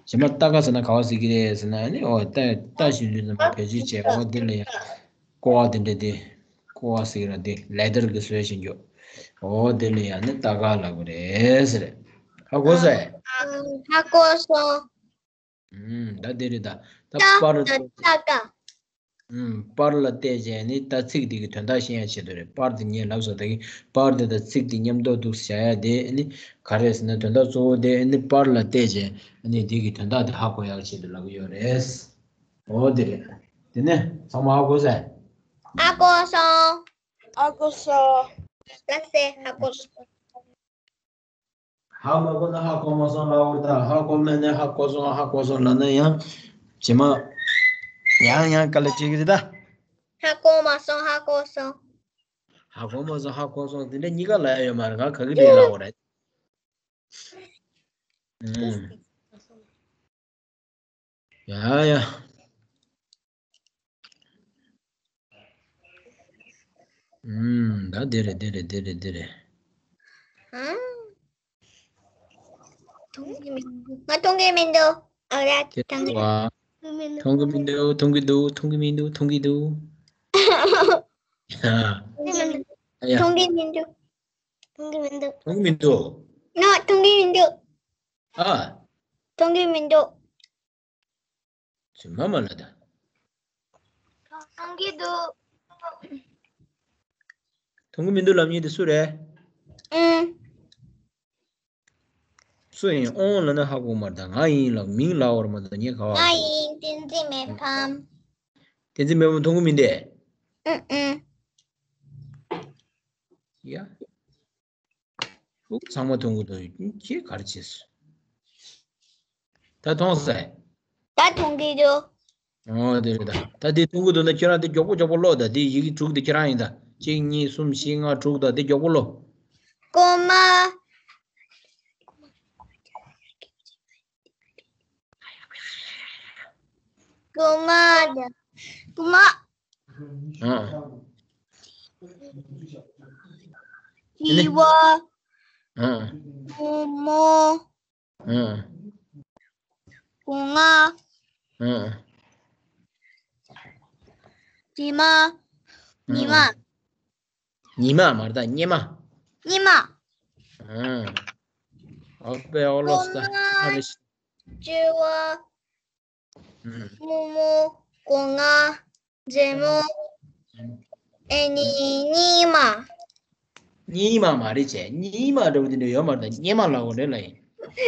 གཞན་པ་ཏ་ཀ་ཟེར་ན་ག་བ་ཟེར་གི་རེད་ཟེར་ན་ནི། འོ་ཏ། ཏ་ཞུ་དུས་ཙམ་པ་བེད་སྤྱོད་བྱེད། འོ་དེ་ལ་ཡ་ཀོ་བ་དེ་འདྲ་དེ། ཀོ་བ་ཟེར་གི་ར་དེ་ལེ་ཏར་གི་བཟོས་བྱེད་རྒྱུ། འོ་དེ་ལ་ཡ་ནི་ཏ་ཀ་ལབ་གི་རེད་ཟེར། ཧ་གོ་སོང་། ཧ་གོ་སོང་། ཨུམ། ད་དེ་རེད་ད། ད་ཏ་པར། ཏ་ཀ། ཨུམ། པར་ལ་བལྟས་བྱས་ནི་ད་ཚིག་དེ་གི་དོན་དག་ཤེས་ཡ་ཆེད་དུ་རེད། པར་དེ་ངས་ལབ་སོང་། ད་གི་པར་དེ་དང་ཚིག་དེ་མཉམ་དུ་འདུག་བྱ་ཡ་དེ་ནི་ག་རེ་ཟེར་ན། དོན་དག་གཙོ་བོ་དེ་ནི་པར་ལ་བལྟས་བྱས་ནི་དེ་གི་དོན་དག་དེ་ཧ་གོ་ཡག་ཆེད་དུ་ལབ་ཀྱི་ཡོད་རེད། འོ་དེ་རེད། དེ་ནས་ཚང་མ་ཧ་གོ་སོང་། ཧ་གོ་སོང་། ཧ་གོ་སོང་། ལགས་སེ། ཧ་གོ་སོང་། ཧ་མ་གོ་ན་ཧ་གོ་མ་སོང་ལབ་འོ་ད། ཧ་གོ་མེད་ན་ཧ་གོ་སོང་། ཧ་གོ་སོང་ལབ་ན་ཡང་རྗེས་མ་ཡང་ཡང་དཀའ་ལས་བྱེད་ཀྱི་རེད་ད། ཧ་གོ་མ་སོང་། ཧ་གོ་སོང་། ཧ་གོ་མ་སོང་། ཧ་གོ་སོང་། དེ་འདྲ་གཉིས་ཀ་ལབ་ཡ་ཡོད་མ་རེད། ང་ག་གི་ལས་ལབ་འོ་རེད། ཨུམ། ཡ་ཡ། ཨུམ། ད་འདི་རེད། འདི་རེད། འདི་རེད། འདི་རེད། ཨང་། མཐོང་གི་མི་འདུག་ང་མཐོང་གི་མི་འདུག་ཨ་ར། དེ་ཐང་གི་བ། མཐོང་གི་མི་འདུག་མཐོང་གི་འདུག་མཐོང་གི་མི་འདུག་མཐོང་གི་འདུག་ཨ་ཡ། མཐོང་གི་མི་འདུག་མཐོང་གི་མི་འདུག་མཐོང་གི་མི་འདུག་ནོ། མཐོང་གི་མི་འདུག་ཨ། མཐོང་གི་མི་འདུག་ཚུལ་མ་མ་ལ་ད། མཐོང་གི་འདུག་མཐོང་གི་མི་འདུག་ལབ་མཁན་དེ་སུ་རེད། ཨུམ། སུ་ཡིན། ཨོང་ལབ་ན་ཧ་གོ་མ་རེད་ད། ང་ཡིན་ལབ། མིང་ལབ་པ་རེད་མ་གཏོགས་ངས་ག་བ། ང་ཡིན། བསྟན་འཛིན་མེ་ཕམ། བསྟན་འཛིན་མེ་ཕམ་མཐོང་གི་མི་འདུག་ཨུམ་ཨུམ། ཡ། ཧུ། ཚང་མ་མཐོང་གི་འདུག་ཁྱེད་ག་རེ་བྱས་སོང་། ད་མཐོང་སོང་། ད་མཐོང་གི་འདུག་ཨོ་དེ་རེད་ད། ད་དེ་མཐོང་གི་འདུག་ན་ཁྱེད་རང་དེ་མགྱོགས་པོ་མགྱོགས་པོ་ཀློག་ད། དེ་ཡི་གེ་དྲུག་དེ་ཁྱེད་རང་ཡིན་ད། གཅིག་གཉིས་གསུམ་བཞི་ལྔ་དྲུག་ད། དེ་མགྱོགས་པོ་ཀློག་གོ་མ། གོ་མ་ད། གོ་མ། ཨ། དྲི་བ། ཨ། བུ་མོ། ཨ། སྒོ་ང་། ཨ། དྲི་མ། ཉི་མ། ཨ། ཉི་མ་མ་རེད་ད། སྙེ་མ། སྙེ་མ། ཨ། ཨོ་པེ་ཨོ་ལོ་སི་ད། ཨ་རེ་ཤི། དྲི་བ། ཨུམ། སྔོན་མོ། སྒོ་ང་། མཛེས་མོ། ཨ་ནི་སྙེ་མ། སྙེ་མ་མ་རེད་བྱས། སྙེ་མ་འདྲ་བོ་དེ་འདྲ་ཡོད་མ་རེད། སྙེ་མ་ལབ་དགོས་རེད་ལ་ཡིན།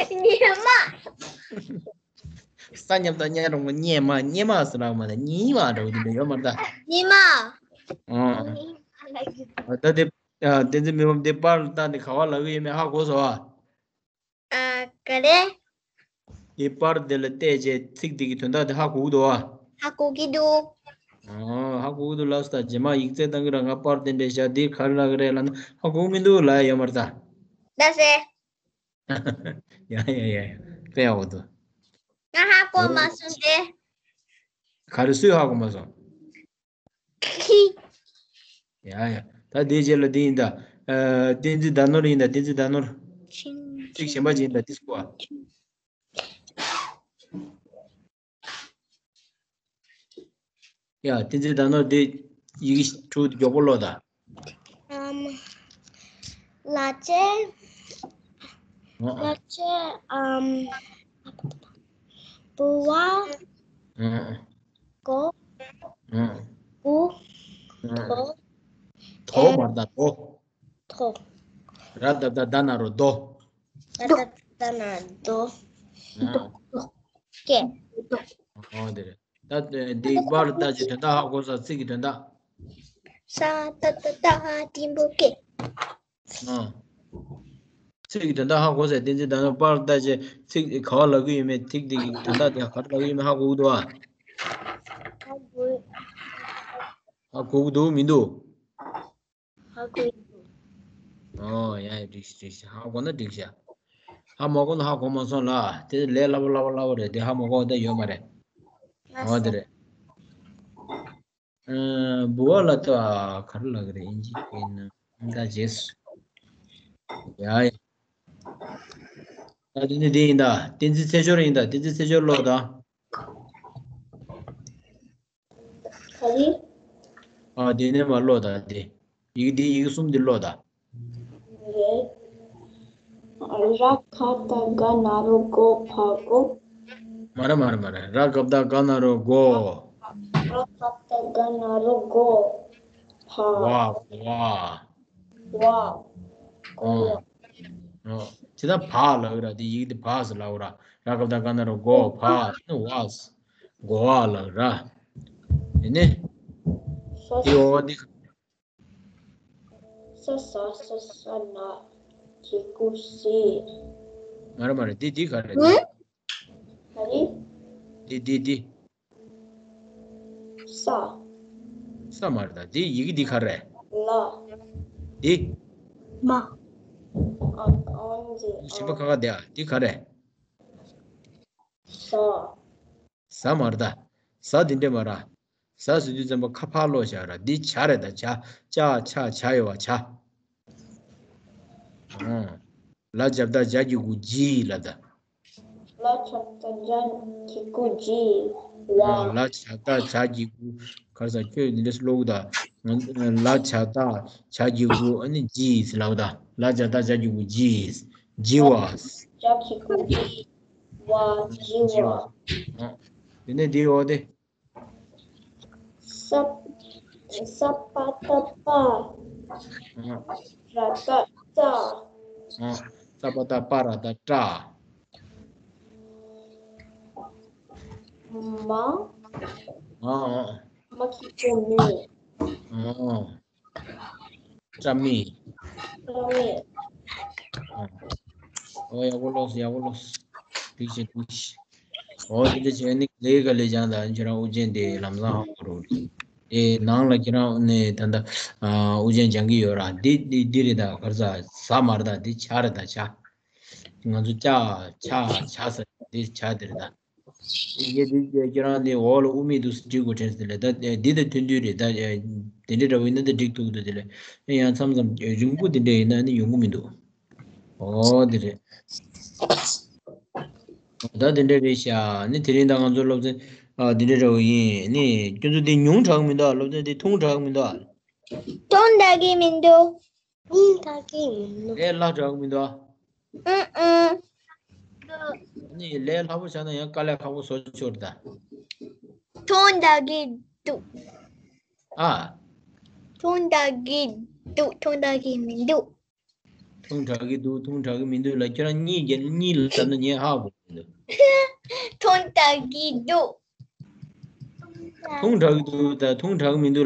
སྙེ་མ། ས་མཉམ་དང་སྙན་རོང་པོ་སྙེ་མ། སྙེ་མ་ཟེར་ལབ་མ་རེད། སྙེ་མ་འདྲ་བོ་དེ་འདྲ་ཡོད་མ་རེད་ད། སྙེ་མ། ཨང་། ད་དེ། བསྟན་འཛིན་མེ་ཕམ་དེ་པར་བལྟས་ནས་ག་བ་ལབ་ཀྱི་ཡོད་མེད་ཧ་གོ་སོང་ཨ། ཨ། ག་རེ། དེ་པར་དེ་ལ་བལྟས་རྗེས་ཚིག་དེ་གི་དོན་དག་དེ་ཧ་གོ་གི་འདུག་ཨ། ཧ་གོ་གི་འདུག་ཨ། ཧ་གོ་གི་འདུག་ལབ་སོང་ད། རྗེས་མ་ཡིག་ཚད་བཏང་གི་ར། ང་པར་དེ་འདྲ་བཞག་འདི་ག་རེ་ལབ་ཀྱི་རེད་ལབ་ན་ཧ་གོ་གི་མི་འདུག་ལབ་ཡ་ཡོད་མ་རེད་ད། ལགས་སེ། ཡ་ཡ་ཡ་ཡ། དཔེ་ཡག་པོ་འདུག་ང་ཧ་གོ་མ་སོང་སྟེ། ག་རེ། སུས་ཧ་གོ་མ་སོང་། ཁི། ཡ་ཡ། ད་དེའི་རྗེས་ལ་འདི་ཡིན་ད། ཨ། བསྟན་འཛིན་ཟླ་ནོར་ཡིན་ད། བསྟན་འཛིན་ཟླ་ནོར། ཤིན། ཚིག་གཞན་པ་ཅིག་ཡིན་ད། འདི་སྐུ་བ། ཡ། བསྟན་འཛིན་ཟླ་ནོར་དེ་ཡི་གེ་དྲུག་མགྱོགས་པོ་ཀློག་ད། ཨམ། ལ་ཅེ། ཨ། ལ་ཅེ། ཨམ། བུ་བ། ཨ། གོ། ཨ། བུ། ཨ། དོ། དོ་མ་རེད་ད། དོ། དོ། ར་བཏགས་རྡ་རྡ་ན་རོ་རྡོ། ར་བཏགས་རྡ་རྡ་ན་རྡོ། ཨ། རྡོ། སྐད། ཨོ་དེ་རེད། ད་འདི་པར་བལྟས་རྗེས་དོན་དག་ཧ་གོ་སོང་། ཚིག་གི་དོན་དག་ས་ཏ་བཏགས་སྟ་རྟིང་པོ་སྐད། ཨ། ཚིག་གི་དོན་དག་ཧ་གོ་སོང་། བསྟན་འཛིན་ཟླ་ནོར་པར་བལྟས་རྗེས་ཚིག་ག་བ་ལབ་ཀྱི་ཡོད་མེད། ཚིག་དེ་གི་དོན་དག་དེ་ག་རེ་ལབ་ཀྱི་ཡོད་མེད་ཧ་གོ་གི་འདུག་ཨ། ཧ་གོ་གི་འདུག་མི་འདུག་ཧ་གོ་གི་འདུག་ཨོ་ཡ་ཡ། འགྲིག་ཤག་འགྲིག་ཤག་ཧ་གོ་ན་འགྲིག་ཤག་ཧ་མ་གོ་ན་ཧ་གོ་མ་སོང་ལ། དེ་ལས་སླ་པོ་སླ་པོ་སླ་པོ་རེད། དེ་ཧ་མ་གོ་བ་ད་ཡོད་མ་རེད། ཨོ་དེ་རེད། ཨ། བུ་བ་ལ་ད་ག་རེ་ལབ་ཀྱི་རེད། ཨིན་ཇི་སྐད་ན་ད་རྗེས་སུ། ཡ་ཡ། ད་དེ་ནི་དེ་ཡིན་ད། བསྟན་འཛིན་ཚེ་ཤོར་ཡིན་ད། བསྟན་འཛིན་ཚེ་ཤོར་ཀློག་ད། ག་རེ། ཨ། དེ་ནས་མར་ཀློག་ད་དེ། ཡི་གེ་འདི་ཡི་གེ་གསུམ་འདི་ཀློག་ད། རེད། ར་ག་བཏགས་རྒ་ན་རོ་རྒོ་ཕ་གོ། མ་རེད་མ་རེད་མ་རེད། ར་ག་བཏགས་རྒ་ན་རོ་རྒོ། ར་ག་བཏགས་རྒ་ན་རོ་རྒོ། ཕ། བ། བ། བ། ཨོ། ཨོ། ཇི་ལྟར་བ་ལབ་ར། དེ་ཡི་གེ་དེ་བ་ཟེར་ལབ་ར། ར་ག་བཏགས་རྒ་ན་རོ་རྒོ་ཕ། ནི་བ། གོ་བ་ལབ་ར། དེ་ནི། དེ་འོ་དེ། ས་ས་ས་ས་ན་གི་ཀུ་སི། མ་རེད་མ་རེད། འདི་འདི་ག་རེ་རེད། ག་རེ། འདི་འདི་འདི། ས། ས་མ་རེད་ད། འདི་ཡི་གེ་འདི་ག་རེ་རེད། ལ། འདི། མ། ཨ་ཨོན་ཛི། གཞན་པ་ཁ་ཁ་བསྡད་ཨ། འདི་ག་རེ་རེད། ས། ས་མ་རེད་ད། ས་འདི་འདྲ་མ་རེད། ཟ་ཟེར་དུས་ཙམ་པ་ཁ་ཕར་ལོག་བཞག་ར། འདི་བྱ་རེད་ད། བྱ། ཅ་ཆ་བྱ་ཡོད་བ། བྱ། ཨང་། ལ་བྱ་བཏགས་བྱ་གི་གུ་བྱིས་ལབ་ད། ལ་བྱ་བཏགས་བྱ་གི་གུ་བྱིས་ལ། ཨང་། ལ་བྱ་བཏགས་བྱ་གི་གུ། ག་རེ་ཟ། ཁྱོད་འདི་འདྲ་ལོག་ད། ལ་བྱ་བཏགས་བྱ་གི་གུ། ཨ་ནི་བྱིས་ལབ་ད། ལ་བྱ་བཏགས་བྱ་གི་གུ་བྱིས། བྱི་བ། བྱ་གི་གུ་བྱིས། བ། བྱི་བ། བྱི་བ། ཨང་། དེ་ནས་འདི་འོ་དེ། ས། ས་པ་བཏགས་སྤ། ཨང་། ར་བཏགས་སྤྲ། ཨང་། ས་པ་བཏགས་སྤ་ར་བཏགས་སྤྲ། མ། ཨང་། མ་གི་གུ་མི། ཨང་། སྤྲ་མི། སྤྲ་མི། ཨང་། ཨོ་ཡག་པོ་ལོས། ཡག་པོ་ལོས། འགྲིག་བྱས་འགྲིག་བྱས། ཨོ་དེ་འདྲ་བྱས་ནི་ལས་ཀ་ལས་ཀྱང་ད་ཁྱེད་རང་དབུ་ཅན་དེ་ལམ་སང་ཧ་གོ་རོགས། དེ་ནང་ལ་ཁྱེད་རང་ནས་ད་ལྟ་ཨ་དབུ་ཅན་སྦྱང་གི་ཡོད་ར། འདི་འདི་འདི་རེད་ད། ག་རེ་ཟ། ཟ་མ་རེད་ད། འདི་བྱ་རེད་ད། བྱ། ང་ཚོ་ཅ་ཆ་བྱ་ཟེར་འདི་བྱ་དེ་རེད་ད། ཡེ་འདི་ཁྱེད་རང་འདི་འོག་ལ་དབུ་མེད་འདུག་སེ་བྲིས་དགོས་དྲན་སོང་། དེ་ལས་ད་འདི་དང་མཐུན་མཐུན་རེད་ད། དེ་འདྲ་འདྲ་བོ་ཡིན་ན་ད་འགྲིག་འདུག་འདུག་དེ་ལས་ཡང་མཚམས་མཚམས་རིང་པོ་དེ་འདྲ་ཡིན་ན་ནི་ཡོང་གི་མི་འདུག་ཨོ་དེ་རེད། ད་དེ་འདྲ་རེད་ཤག་ནི་དེ་རིང་ད་ང་ཚོ་སློབ་ཚན་ཨ་དེ་འདྲ་འདྲ་བོ་ཡིན། ནི་ཁྱོད་ཚོ་འདི་ཉུང་དྲགས་མི་འདུག་སློབ་ཚན་འདི་ཐུང་དྲགས་མི་འདུག་ཐུང་དྲགས་ཀྱི་མི་འདུག་ཉུང་དྲགས་ཀྱི་མི་འདུག་ལས་སླ་དྲགས་མི་འདུག་ཨུ་ཨུ། ནི་ལས་སླ་པོ་བྱས་ན་ཡང་དཀའ་ལས་ཁག་པོ་བཟོ་ཆོག་རེད་ད། ཐུང་དྲགས་ཀྱི་འདུག་ཨ། ཐུང་དྲགས་ཀྱི་འདུག་ཐུང་དྲགས་ཀྱི་མི་འདུག་ཐུང་དྲགས་ཀྱི་འདུག་ཐུང་དྲགས་ཀྱི་མི་འདུག་ལ་ཁྱེད་རང་གཉིས་ཀྱི་གཉིས་ལ་ལབ་ན་ངས་ཧ་གོ་གི་འདུག་ཐུང་དྲགས་ཀྱི་འདུག་ཐུང་དྲགས་ཀྱི་འདུག་ད་ཐུང་དྲགས་ཀྱི་མི་འདུག